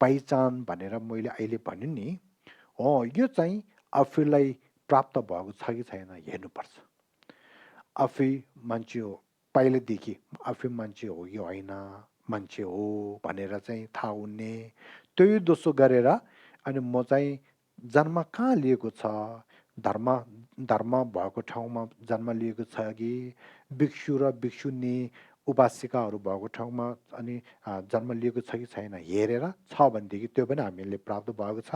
पहिचान भनेर मैले अहिले भने नि यो चाहिँ आफूलाई प्राप्त भएको छ कि छैन हेर्नुपर्छ आफै मान्छे हो पहिलेदेखि आफै मान्छे हो कि होइन मान्छे हो भनेर चाहिँ थाहा हुने त्यही दोषो गरेर अनि म चाहिँ जन्म कहाँ लिएको छ धर्म भएको ठाउँमा जन्म लिएको छ कि भिक्षु र भिक्षुनी उपासिकाहरू भएको ठाउँमा अनि जन्म लिएको छ कि छैन हेरेर छ भनेदेखि त्यो पनि हामीले प्राप्त भएको छ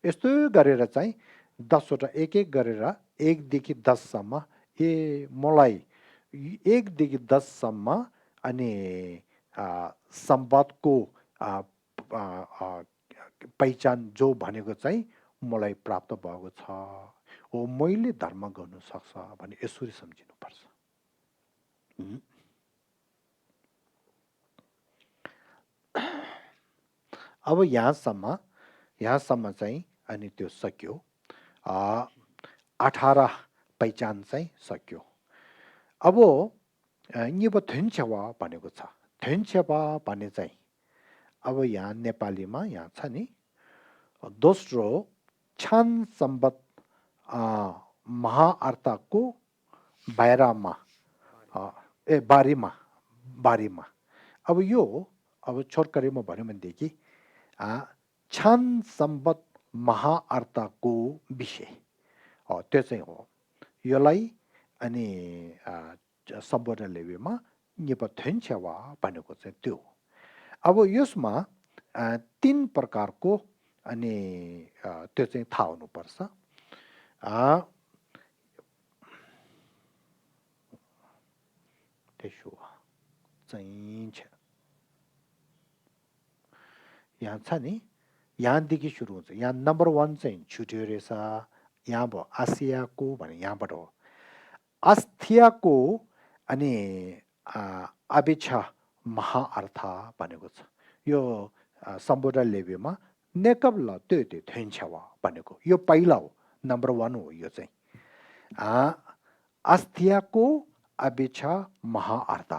यस्तो गरेर चाहिँ 10वटा एक गरेर 1 देखि 10 सम्म मलाई 1 देखि 10 सम्म अनि सम्पदको पहिचान जो भनेको चाहिँ मलाई प्राप्त भएको छ हो मैले धर्म गर्नु सक्छ भने यसरी सम्झिनुपर्छ अब यहाँसम्म चाहिँ अनि त्यो सक्यो 18 पहिचान चाहिँ सक्यो अब यहाँ थेन्छेवा भनेको छ थेन्छेवा भने चाहिँ अब यहाँ नेपालीमा यहाँ छ नि दोस्रो छान सम्बत महाआर्ताको बारीमा अब यो अब छोटकरीमा भन्यो भनेदेखि छान सम्बत महाआर्ताको विषय त्यो चाहिँ हो यसलाई अनि सम्पूर्ण लेबीमा निपथेन्छेवा भनेको चाहिँ त्यो अब यसमा 3 प्रकारको अनि त्यो चाहिँ थाहा हुनुपर्छ त्यसो चाहिँ यहाँ छ नि यहाँदेखि सुरु हुन्छ यहाँ नम्बर 1 चाहिँ छुट्यो रहेछ यहाँ भयो आसियाको भने यहाँबाट हो आस्थियाको अनि अपेक्षा महाअर्थ भनेको छ। यो सम्बोधन लेबेमा नेकबल त्यो त्यो थेन्छवा भनेको यो पहिला हो, नम्बर 1 हो यो चाहिँ। आस्थियाको अपेक्षा महाअर्थ,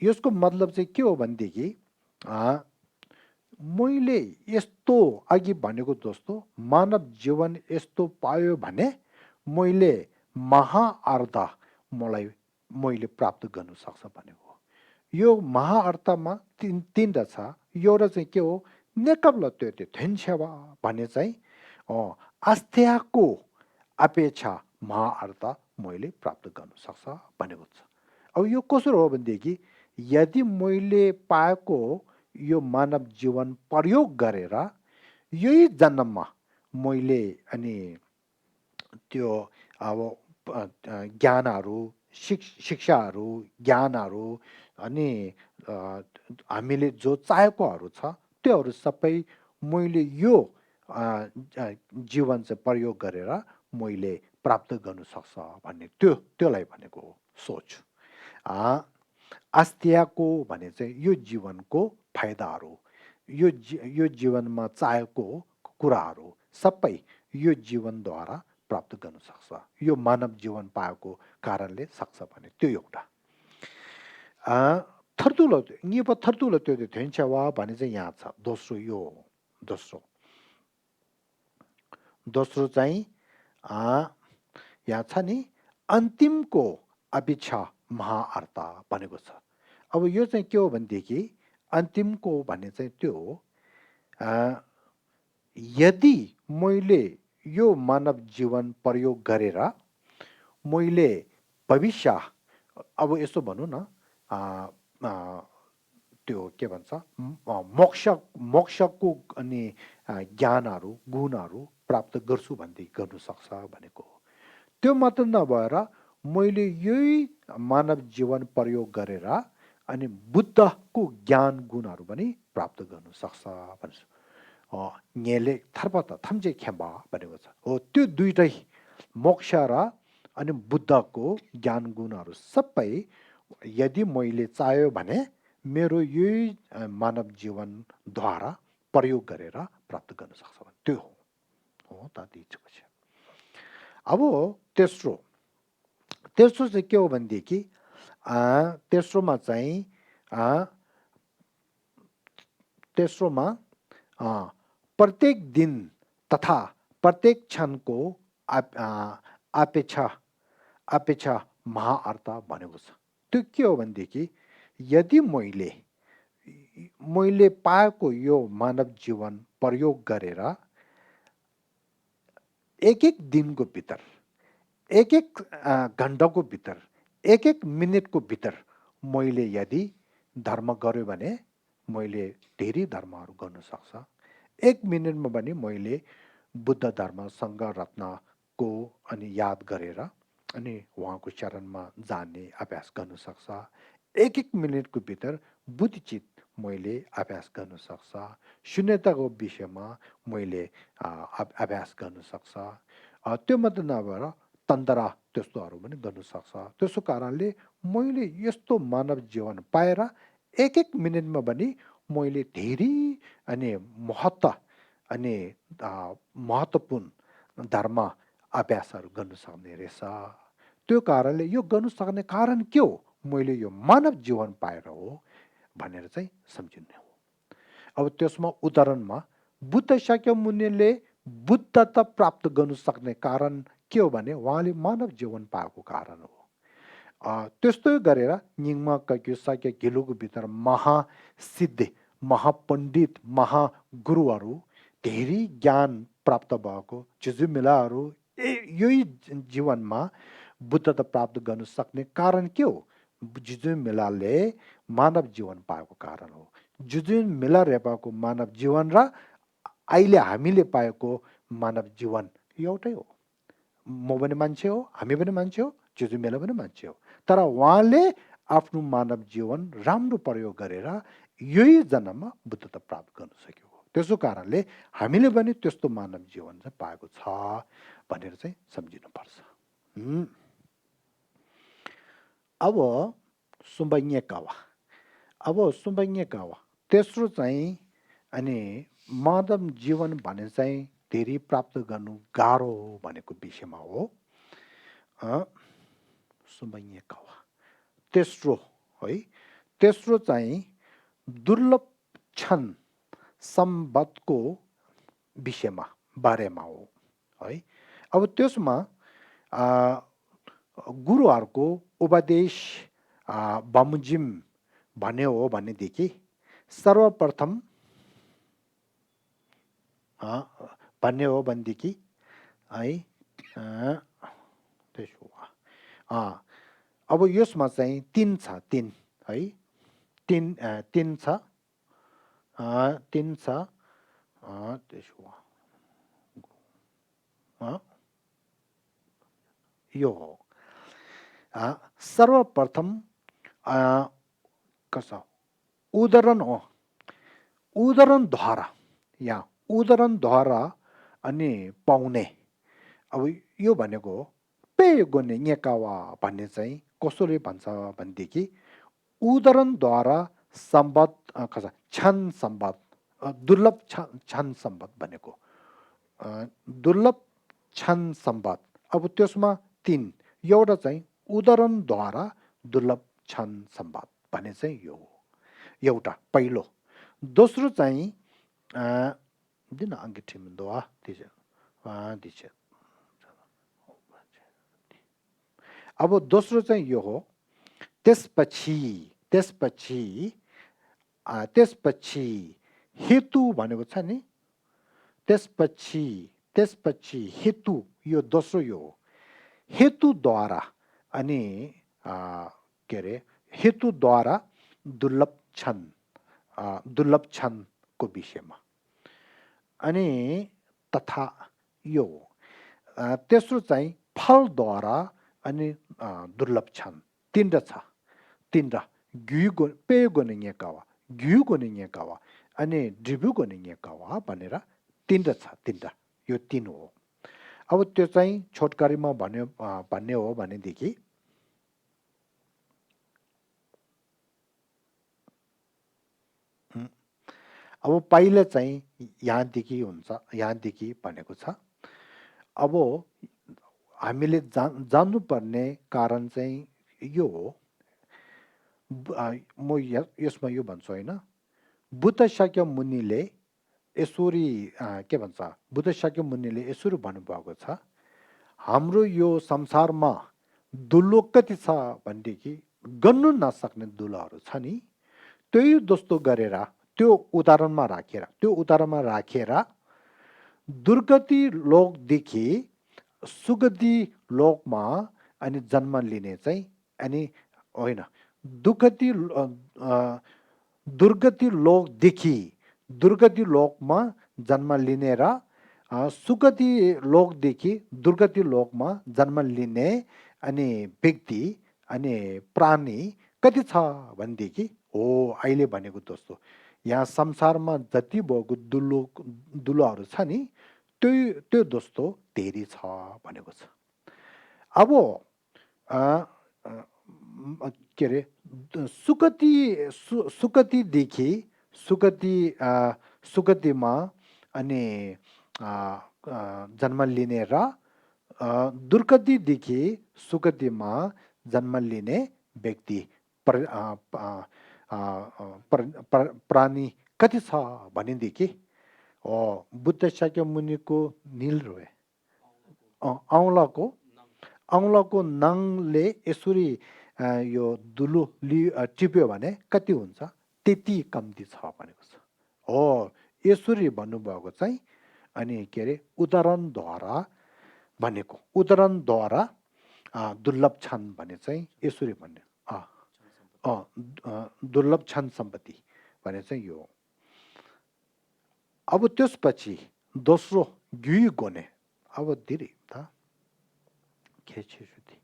यसको मतलब चाहिँ के हो भनेदेखि मैले यस्तो अघि भनेको जस्तो मानव जीवन यस्तो पायो भने मैले महाअर्थ मैले प्राप्त गर्न सक्छ भनेको। यो महाअर्थमा तीनटा छ। एउटा चाहिँ के हो, नेकबल त्यो त्यो थेन्सेवा भने चाहिँ आस्थ्याको अपेक्षा महाअर्थ मैले प्राप्त गर्न सक्छ भनेको छ। अब यो कसरी हो भनेदेखि यदि मैले पाएको यो मानव जीवन प्रयोग गरेर यही जन्ममा मैले अनि त्यो अब ज्ञानहरू शिक्षाहरू ज्ञानहरू अनि हामीले जो चाहेकोहरू छ त्योहरू सबै मैले यो जीवन चाहिँ प्रयोग गरेर मैले प्राप्त गर्न सक्छ भन्ने त्योलाई भनेको सोच। आस्थियाको भने चाहिँ यो जीवनको फाइदाहरू, यो जीवनमा चाहेको कुराहरू सबै यो जीवनद्वारा प्राप्त गर्न सक्छ, यो मानव जीवन पाएको कारणले सक्छ भने त्यो एउटा। थर्तुलो निप थर्तुलो त्यो थेन्चवा भने चाहिँ यहाँ छ। दोस्रो यो दोस्रो चाहिँ यहाँ छ नि अन्तिमको अपेक्षा महाअर्थ भनेको छ। अब यो चाहिँ के हो भनेदेखि अन्तिमको भन्ने चाहिँ त्यो हो, यदि मैले यो मानव जीवन प्रयोग गरेर मैले भविष्य अब यसो भनौँ न त्यो के भन्छ मोक्षको अनि ज्ञानहरू गुणहरू प्राप्त गर्छु भन्दै गर्नु सक्छ भनेको हो। त्यो मात्र नभएर मैले यही मानव जीवन प्रयोग गरेर अनि बुद्धको ज्ञान गुणहरू पनि प्राप्त गर्नु सक्छ भन्छ। नेले थर्पत थम्जे खेम्बा भनेको छ हो। त्यो दुईटै मोक्ष र अनि बुद्धको ज्ञान गुणहरू सबै यदि मैले चाह्यो भने मेरो यही मानव जीवनद्वारा प्रयोग गरेर प्राप्त गर्न सक्छ भने त्यो हो त दिएको छ। अब तेस्रो चाहिँ के हो भनेदेखि तेस्रोमा चाहिँ तेस्रोमा प्रत्येक दिन तथा प्रत्येक क्षणको अपेक्षा महाअर्थ भनेको छ। त्यो के हो भनेदेखि यदि मैले पाएको यो मानव जीवन प्रयोग गरेर एक एक दिनको भित्र एक एक घण्टाको भित्र एक एक मिनटको भित्र मैले यदि धर्म गर्यो भने मैले धेरै धर्महरू गर्न सक्छ। एक मिनटमा पनि मैले बुद्ध धर्म सङ्घ रत्नको अनि याद गरेर अनि उहाँको चरणमा जाने अभ्यास गर्न सक्छ। एक एक मिनटको भित्र बुद्धिचित मैले अभ्यास गर्न सक्छ। शून्यताको विषयमा मैले अभ्यास गर्न सक्छ। त्यो मात्र नभएर तन्त्रा त्यस्तोहरू पनि गर्न सक्छ। त्यसो कारणले मैले यस्तो मानव जीवन पाएर एक एक मिनटमा पनि मैले धेरै अनि महत्त्वपूर्ण धर्म अभ्यासहरू गर्न सक्ने रहेछ। त्यो कारणले यो गर्न सक्ने कारण के हो, मैले यो मानव जीवन पाएर हो भनेर चाहिँ सम्झिने हो। अब त्यसमा उदाहरणमा बुद्ध शाक्यमुनिले बुद्धता प्राप्त गर्न सक्ने कारण के हो भने उहाँले मानव जीवन पाएको कारण हो। त्यस्तो गरेर निङमा कक्यु साक्य घिलुको भित्र महासिद्धि महापण्डित महागुरुहरू धेरै ज्ञान प्राप्त भएको झिझुमिलाहरू यही जीवनमा बुद्धता प्राप्त गर्न सक्ने कारण के हो, झिझुमिलाले मानव जीवन पाएको कारण हो। झिझुमिला रेपाको मानव जीवन र अहिले हामीले पाएको मानव जीवन एउटै हो। म पनि मान्छे हो, हामी पनि मान्छे हो, झिझुमिला पनि मान्छे हो। तर उहाँले आफ्नो मानव जीवन राम्रो प्रयोग गरेर यही जन्ममा बुद्धता प्राप्त गर्न सक्यो। त्यसो कारणले हामीले पनि त्यस्तो मानव जीवन चाहिँ पाएको छ भनेर चाहिँ सम्झिनुपर्छ। अब सुम्बङ्यकावा अब सुम्बङ्यकावा तेस्रो चाहिँ अनि मानव जीवन भने चाहिँ धेरै प्राप्त गर्नु गाह्रो भनेको विषयमा हो सुम्बङ्यकावा तेस्रो है तेस्रो चाहिँ दुर्लभ क्षण सम्बन्धको विषयमा बारेमा हो है अब त्यसमा गुरुहरूको उपदेश बमोजिम भन्ने हो भनेदेखि सर्वप्रथम भन्ने हो भनेदेखि है त्यसो अब यसमा चाहिँ तीन छ तीन है तीन छ त्यसो यो हो सर्वप्रथम कसो उदाहरण हो उदाहरणद्वारा या उदाहरणद्वारा अनि पाउने अब यो भनेको पे गर्ने नेकावा भन्ने चाहिँ कसरी भन्छ भनेदेखि उदाहरणद्वारा सम्बद्ध कसो क्षण सम्बद्ध दुर्लभ क्षण सम्बद्ध भनेको दुर्लभ क्षण सम्बद्ध अब त्यसमा तीन एउटा चाहिँ उदाहरणद्वारा दुर्लभ क्षण सम्बद्ध भन्ने चाहिँ यो हो एउटा पहिलो दोस्रो चाहिँ दिन अङ्गिठिमदोआ दिन्छ अब दोस्रो चाहिँ यो हो त्यसपछि हेतु भनेको छ नि त्यसपछि हेतु यो दोस्रो यो हो हेतुद्वारा अनि के अरे हेतुद्वारा दुर्लभ क्षणको विषयमा अनि तथा यो तेस्रो चाहिँ फलद्वारा अनि दुर्लभ क्षण तीनटा छ तीनटा घ्युको पेयको नियकावा घ्युको नियकावा अनि ड्रिब्युको नियकावा भनेर तीनटा छ तीनटा यो तीन हो अब त्यो चाहिँ छोटकरीमा भन्ने हो भनेदेखि अब पहिला चाहिँ यहाँदेखि हुन्छ यहाँदेखि भनेको छ अब हामीले जान्नुपर्ने कारण चाहिँ यो हो म यसमा यो भन्छु होइन बुद्ध शाक्य मुनिले यसरी के भन्छ बुद्ध शाक्य मुनिले यसरी भन्नुभएको छ हाम्रो यो संसारमा दुलो कति छ भनेदेखि गर्नु नसक्ने दुलोहरू छ नि त्यही जस्तो गरेर त्यो उदाहरणमा राखेर दुर्गति लोकदेखि सुगति लोकमा अनि जन्म लिने चाहिँ अनि होइन दुर्गति लोकदेखि दुर्गति लोकमा जन्म लिने र सुगति लोकदेखि दुर्गति लोकमा जन्म लिने अनि व्यक्ति अनि प्राणी कति छ भनेदेखि हो अहिले भनेको जस्तो यहाँ संसारमा जति भएको दुलोहरू छ नि त्यो जस्तो धेरै छ भनेको छ अब के अरे सुगतिदेखि सुगतिमा अनि जन्म लिने र दुर्गतिदेखि सुगतिमा जन्म लिने व्यक्ति प्राणी कति छ भनेदेखि बुद्ध शाक्य मुनिको नील रोए औँलाको नङले यसरी यो दुलो टिप्यो भने कति हुन्छ त्यति कम्ती छ भनेको छ हो यसरी भन्नुभएको चाहिँ अनि के अरे उदाहरणद्वारा भनेको उदाहरणद्वारा दुर्लभ क्षण भने चाहिँ यसरी भन्ने दुर्लभ क्षण सम्पत्ति भने चाहिँ यो अब त्यसपछि दोस्रो घ्यु गोने अब धेरै त खेचेजुती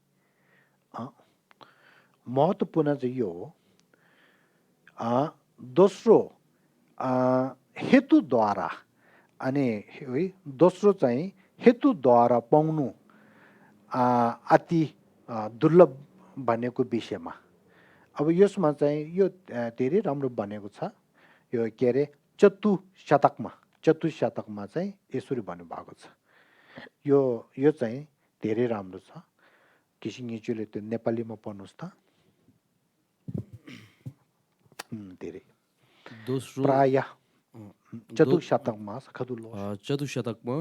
महत्त्वपूर्ण चाहिँ यो हो दोस्रो हेतुद्वारा अनि दोस्रो चाहिँ हेतुद्वारा पाउनु अति दुर्लभ भनेको विषयमा अब यसमा चाहिँ यो धेरै राम्रो बनेको छ यो के अरे चतुशतकमा चाहिँ यसरी भन्नुभएको छ यो यो चाहिँ धेरै राम्रो छ किसिङिचुले त्यो नेपालीमा पढ्नुहोस् त धेरै दोस्रो प्राय दो चतुशतकमा खदुलो चतुशतकमा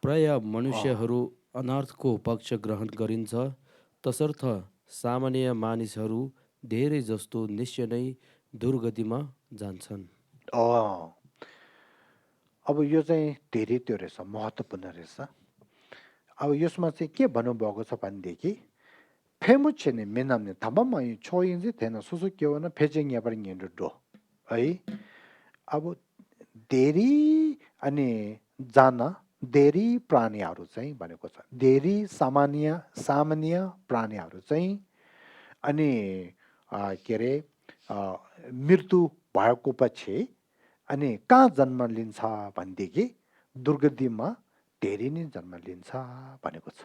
प्राय मनुष्यहरू अनर्थको पक्ष ग्रहण गरिन्छ तसर्थ सामान्य मानिसहरू धेरै जस्तो निश्चय नै दुर्गतिमा जान्छन्। अब यो चाहिँ धेरै त्यो रहेछ महत्त्वपूर्ण रहेछ अब यसमा चाहिँ के भन्नुभएको छ भनेदेखि फेमुछेने मेनाम्ने थाम्बामा छोइन्जी थेन सुसु के भने फेचेङ यापर डो है अब धेरै अनि जान धेरै प्राणीहरू चाहिँ भनेको छ धेरै सामान्य प्राणीहरू चाहिँ अनि के अरे मृत्यु भएको पछि अनि कहाँ जन्म लिन्छ भनेदेखि दुर्गतिमा धेरै नै जन्म लिन्छ भनेको छ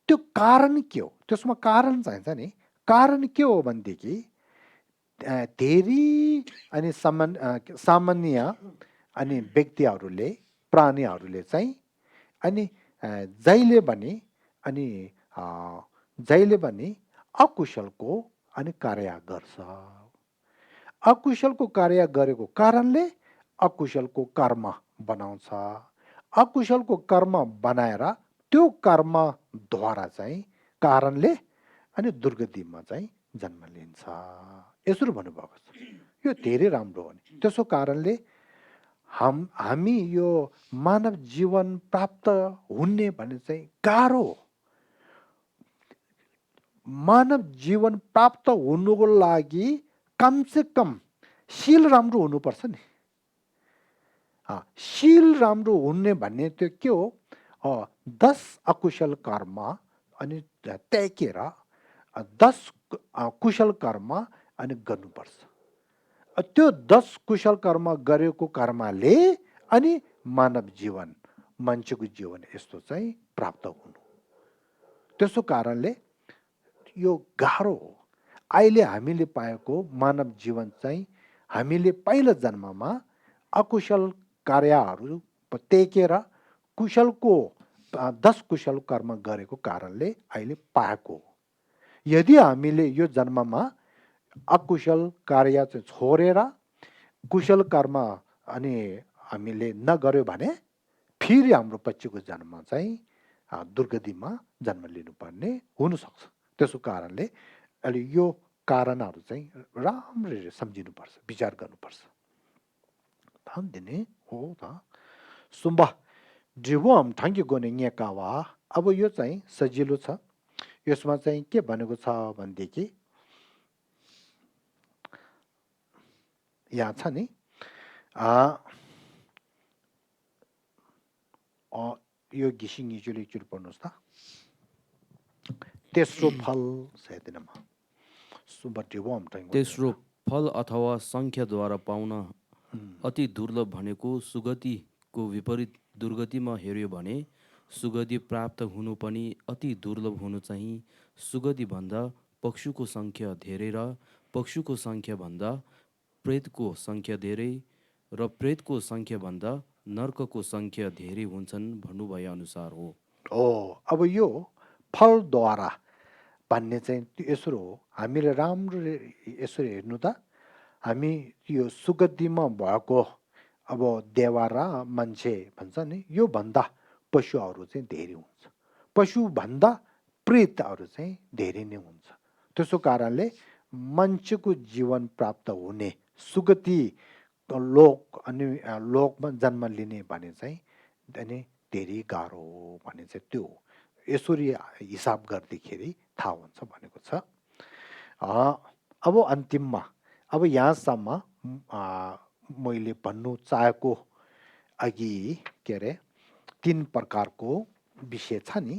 त्यो कारण के हो त्यसमा कारण चाहिन्छ नि कारण के हो भनेदेखि धेरै अनि सामान्य अनि व्यक्तिहरूले प्राणीहरूले चाहिँ अनि जहिले पनि अनि जहिले पनि अकुशलको अनि कार्य गर्छ अकुशलको कार्य गरेको कारणले अकुशलको कर्म बनाउँछ अकुशलको कर्म बनाएर त्यो कर्मद्वारा चाहिँ कारणले अनि दुर्गतिमा चाहिँ जन्म लिन्छ यसरी भन्नुभएको छ यो धेरै राम्रो हो नि त्यसो कारणले हामी यो मानव जीवन प्राप्त हुने भने चाहिँ गाह्रो मानव जीवन प्राप्त हुनुको लागि कमसे कम शील राम्रो हुनुपर्छ नि शील राम्रो हुने भन्ने त्यो के हो 10 अकुशल कर्म अनि त्यागेर 10 कुशल कर्म अनि गर्नुपर्छ त्यो 10 कुशल कर्म गरेको कर्मले अनि मानव जीवन मान्छेको जीवन यस्तो चाहिँ प्राप्त हुनु त्यसो कारणले यो गाह्रो हो अहिले हामीले पाएको मानव जीवन चाहिँ हामीले पहिलो जन्ममा अकुशल कार्यहरू त्यागेर कुशलको 10 कुशल कर्म गरेको कारणले अहिले पाएको यदि हामीले यो जन्ममा अकुशल कार्य चाहिँ छोडेर कुशल कर्म अनि हामीले नगर्यो भने फेरि हाम्रो पछिको जन्म चाहिँ दुर्गतिमा जन्म लिनुपर्ने हुनसक्छ त्यसो कारणले अहिले यो कारणहरू चाहिँ राम्ररी सम्झिनुपर्छ विचार गर्नुपर्छ दिने हो त सुम्बा ड्रिवम ठाङ्गी गोने न्याकावा अब यो चाहिँ सजिलो छ यसमा चाहिँ के भनेको छ भनेदेखि यहाँ छ नि यो घिसिङ एकचोटि पढ्नुहोस् त तेस्रो फल सैदिनमा तेस्रो फल अथवा सङ्ख्याद्वारा पाउन अति दुर्लभ भनेको सुगतिको विपरीत दुर्गतिमा हेऱ्यो भने सुगति प्राप्त हुनु पनि अति दुर्लभ हुनु चाहिँ सुगतिभन्दा पशुको सङ्ख्या धेरै र पशुको सङ्ख्याभन्दा प्रेतको सङ्ख्या धेरै र प्रेतको सङ्ख्याभन्दा नर्कको सङ्ख्या धेरै हुन्छन् भन्नुभए अनुसार हो अब यो फलद्वारा भन्ने चाहिँ यसो हो हामीले राम्रो यसो हेर्नु त हामी यो सुगतिमा भएको अब देवा र मान्छे भन्छ नि यो भन्दा पशुहरू चाहिँ धेरै हुन्छ पशुभन्दा प्रेतहरू चाहिँ धेरै नै हुन्छ त्यसो कारणले मान्छेको जीवन प्राप्त हुने सुगति लोक अनि लोकमा जन्म लिने भने चाहिँ अनि धेरै गाह्रो हो भने चाहिँ त्यो यसरी हिसाब गर्दाखेरि थाहा हुन्छ भनेको छ अब अन्तिममा अब यहाँसम्म मैले भन्नु चाहेको अघि के अरे 3 प्रकारको विषय छ नि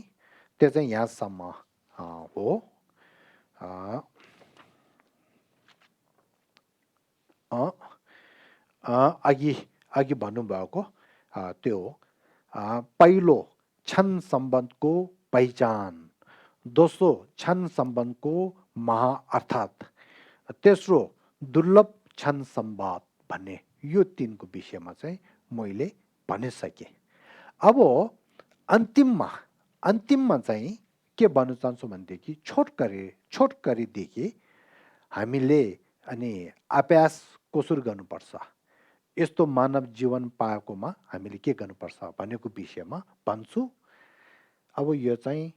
त्यो चाहिँ यहाँसम्म हो अघि भन्नुभएको त्यो पहिलो क्षण सम्बन्धको पहिचान दोस्रो क्षण सम्बन्धको महा अर्थात् तेस्रो दुर्लभ क्षण सम्वाद भन्ने यो तीनको विषयमा चाहिँ मैले भनिसकेँ। अब अन्तिममा चाहिँ के भन्न चाहन्छु भनेदेखि छोटकरीदेखि हामीले अनि अभ्यास कसरी गर्नुपर्छ, यस्तो मानव जीवन पाएकोमा हामीले के गर्नुपर्छ भनेको विषयमा भन्छु। अब यो चाहिँ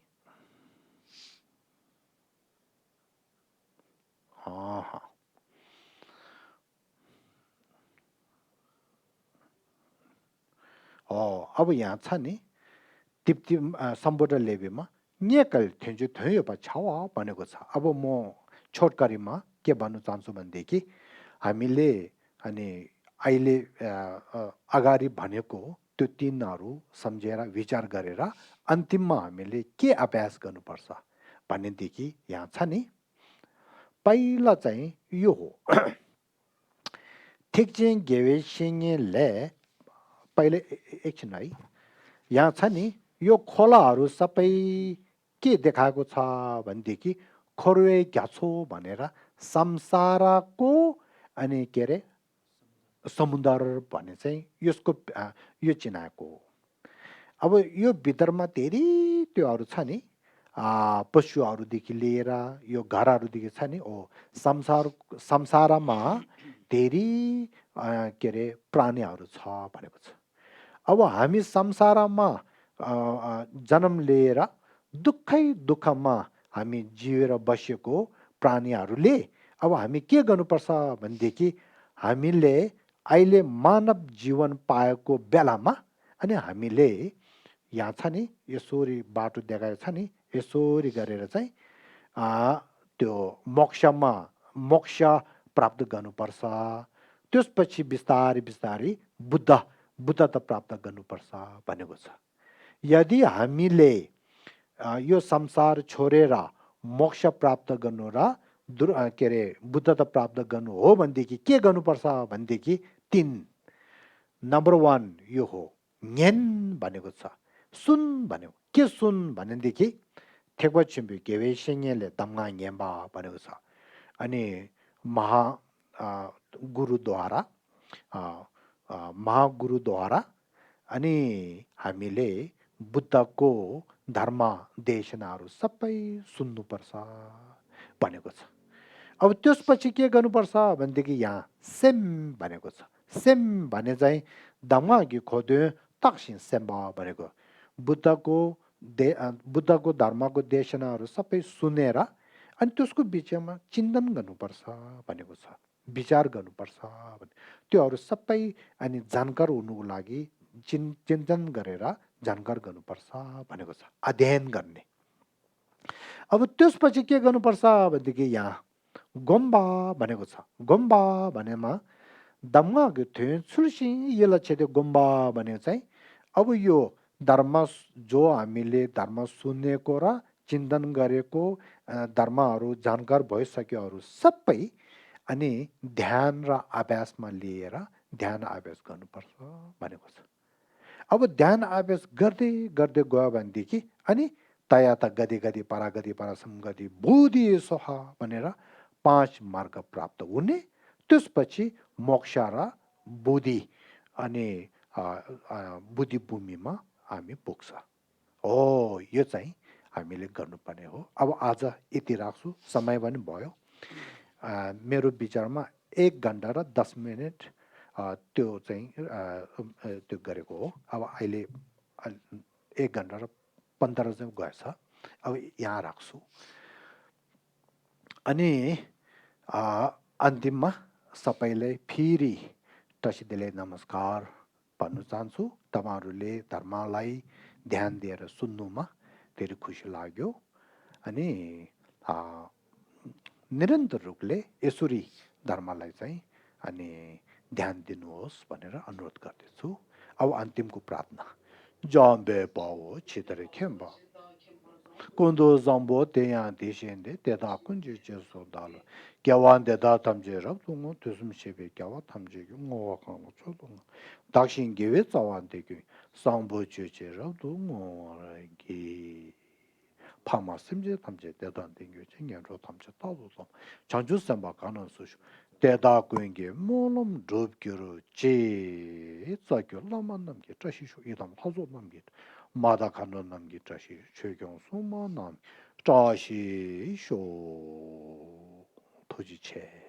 अब यहाँ छ नि तिप्ति सम्बोधन लेबीमा नेकल थेन्जु थयो छावा भनेको छ। अब म छोटकरीमा के भन्न चाहन्छु भनेदेखि हामीले अनि अहिले अगाडि भनेको त्यो तीनहरू सम्झेर विचार गरेर अन्तिममा हामीले के अभ्यास गर्नुपर्छ भनेदेखि यहाँ छ नि पहिला चाहिँ यो हो ठिक चाहिँ गेवेसिङले पहिले एकछिन है, यहाँ छ नि यो खोलाहरू सबै के देखाएको छ भनेदेखि खोरुए घ्याछो भनेर संसारको अनि के अरे समुद्र भन्ने चाहिँ यसको यो चिनाएको हो। अब यो भित्रमा धेरै त्योहरू छ नि पशुहरूदेखि लिएर यो घरहरूदेखि छ नि संसारमा धेरै के अरे प्राणीहरू छ भनेको छ। अब हामी संसारमा जन्म लिएर दुःखमा हामी जिएर बसेको प्राणीहरूले अब हामी के गर्नुपर्छ भनेदेखि हामीले अहिले मानव जीवन पाएको बेलामा अनि हामीले यहाँ छ नि यसरी बाटो देखाएको छ नि यसरी गरेर चाहिँ त्यो मोक्ष प्राप्त गर्नुपर्छ। त्यसपछि बिस्तारै बिस्तारै बुद्धता प्राप्त गर्नुपर्छ भनेको छ। यदि हामीले यो संसार छोडेर मोक्ष प्राप्त गर्नु र के अरे बुद्धता प्राप्त गर्नु हो भनेदेखि के गर्नुपर्छ भनेदेखि 3 नम्बर 1 यो हो न्यान भनेको छ। सुन भनेको के सुन भनेदेखि ठेक्वा छिम्पी गेवेसिङले दम्गा न्याम्बा भनेको छ। अनि महागुरुद्वारा अनि हामीले बुद्धको धर्म देशनाहरू सबै सुन्नुपर्छ भनेको छ। अब त्यसपछि के गर्नुपर्छ भनेदेखि यहाँ सेम भनेको छ। सेम भने चाहिँ दमागी खोद्यो तक्सिन सेम्बा भनेको बुद्धको धर्मको देशनाहरू सबै सुनेर अनि त्यसको विषयमा चिन्तन गर्नुपर्छ भनेको छ, विचार गर्नुपर्छ भने त्योहरू सबै अनि जानकार हुनुको लागि चिन्तन गरेर जानकार गर्नुपर्छ भनेको छ, अध्ययन गर्ने। अब त्यसपछि के गर्नुपर्छ भनेदेखि यहाँ गोम्बा भनेको छ। गोम्बा भनेमा दम्गा थियो छुल्सी यसलाई छेद्यो गोम्बा भनेको चाहिँ अब यो धर्म जो हामीले धर्म सुनेको र चिन्तन गरेको धर्महरू जानकार भइसकेहरू सबै अनि ध्यान र अभ्यासमा लिएर ध्यान अभ्यास गर्नुपर्छ भनेको छ। अब ध्यान अभ्यास गर्दै गर्दै गयो भनेदेखि अनि तया त गदी पारा समगदी बुद्धि सोहा भनेर 5 मार्ग प्राप्त हुने। त्यसपछि मोक्ष र बुद्धि अनि बुद्धि भूमिमा हामी पुग्छ। यो चाहिँ हामीले गर्नुपर्ने हो। अब आज यति राख्छु, समय पनि भयो। मेरो विचारमा 1 घन्टा र 10 मिनट त्यो चाहिँ त्यो गरेको हो। अब अहिले 1 घन्टा र 15 चाहिँ गएछ। अब यहाँ राख्छु। अनि अन्तिममा सबैलाई फेरि तसिदेले नमस्कार भन्न चाहन्छु। तपाईहरुले धर्मलाई ध्यान दिएर सुन्नुमा धेरै खुसी लाग्यो। अनि निरन्तर रूपले यसरी धर्मलाई चाहिँ अनि ध्यान दिनुहोस् भनेर अनुरोध गर्दछु। अब अन्तिमको प्रार्थना। जम्बे पाओ छितरे खेम्बा कुन्दो जम्बो तेया देशेन्डे तेदा कुन्जी जेसो दाल क्यावान देदा तमजे रब तुंगो तुसम शेबे क्यावा तमजे गो वाकांगो छोदो दाक्षिण गेवे चावान देगे सांबो चेचे रब तुंगो गे 파마 심제 탐제 대단 된게 챙겨로 탐제 따도 장주 선바 가는 수시 대다 고인게 뭐놈 좁교로 제 자교 남만 남게 자시쇼 이담 하조 남게 마다 가는 남게 자시 최경 소만남 자시쇼 토지체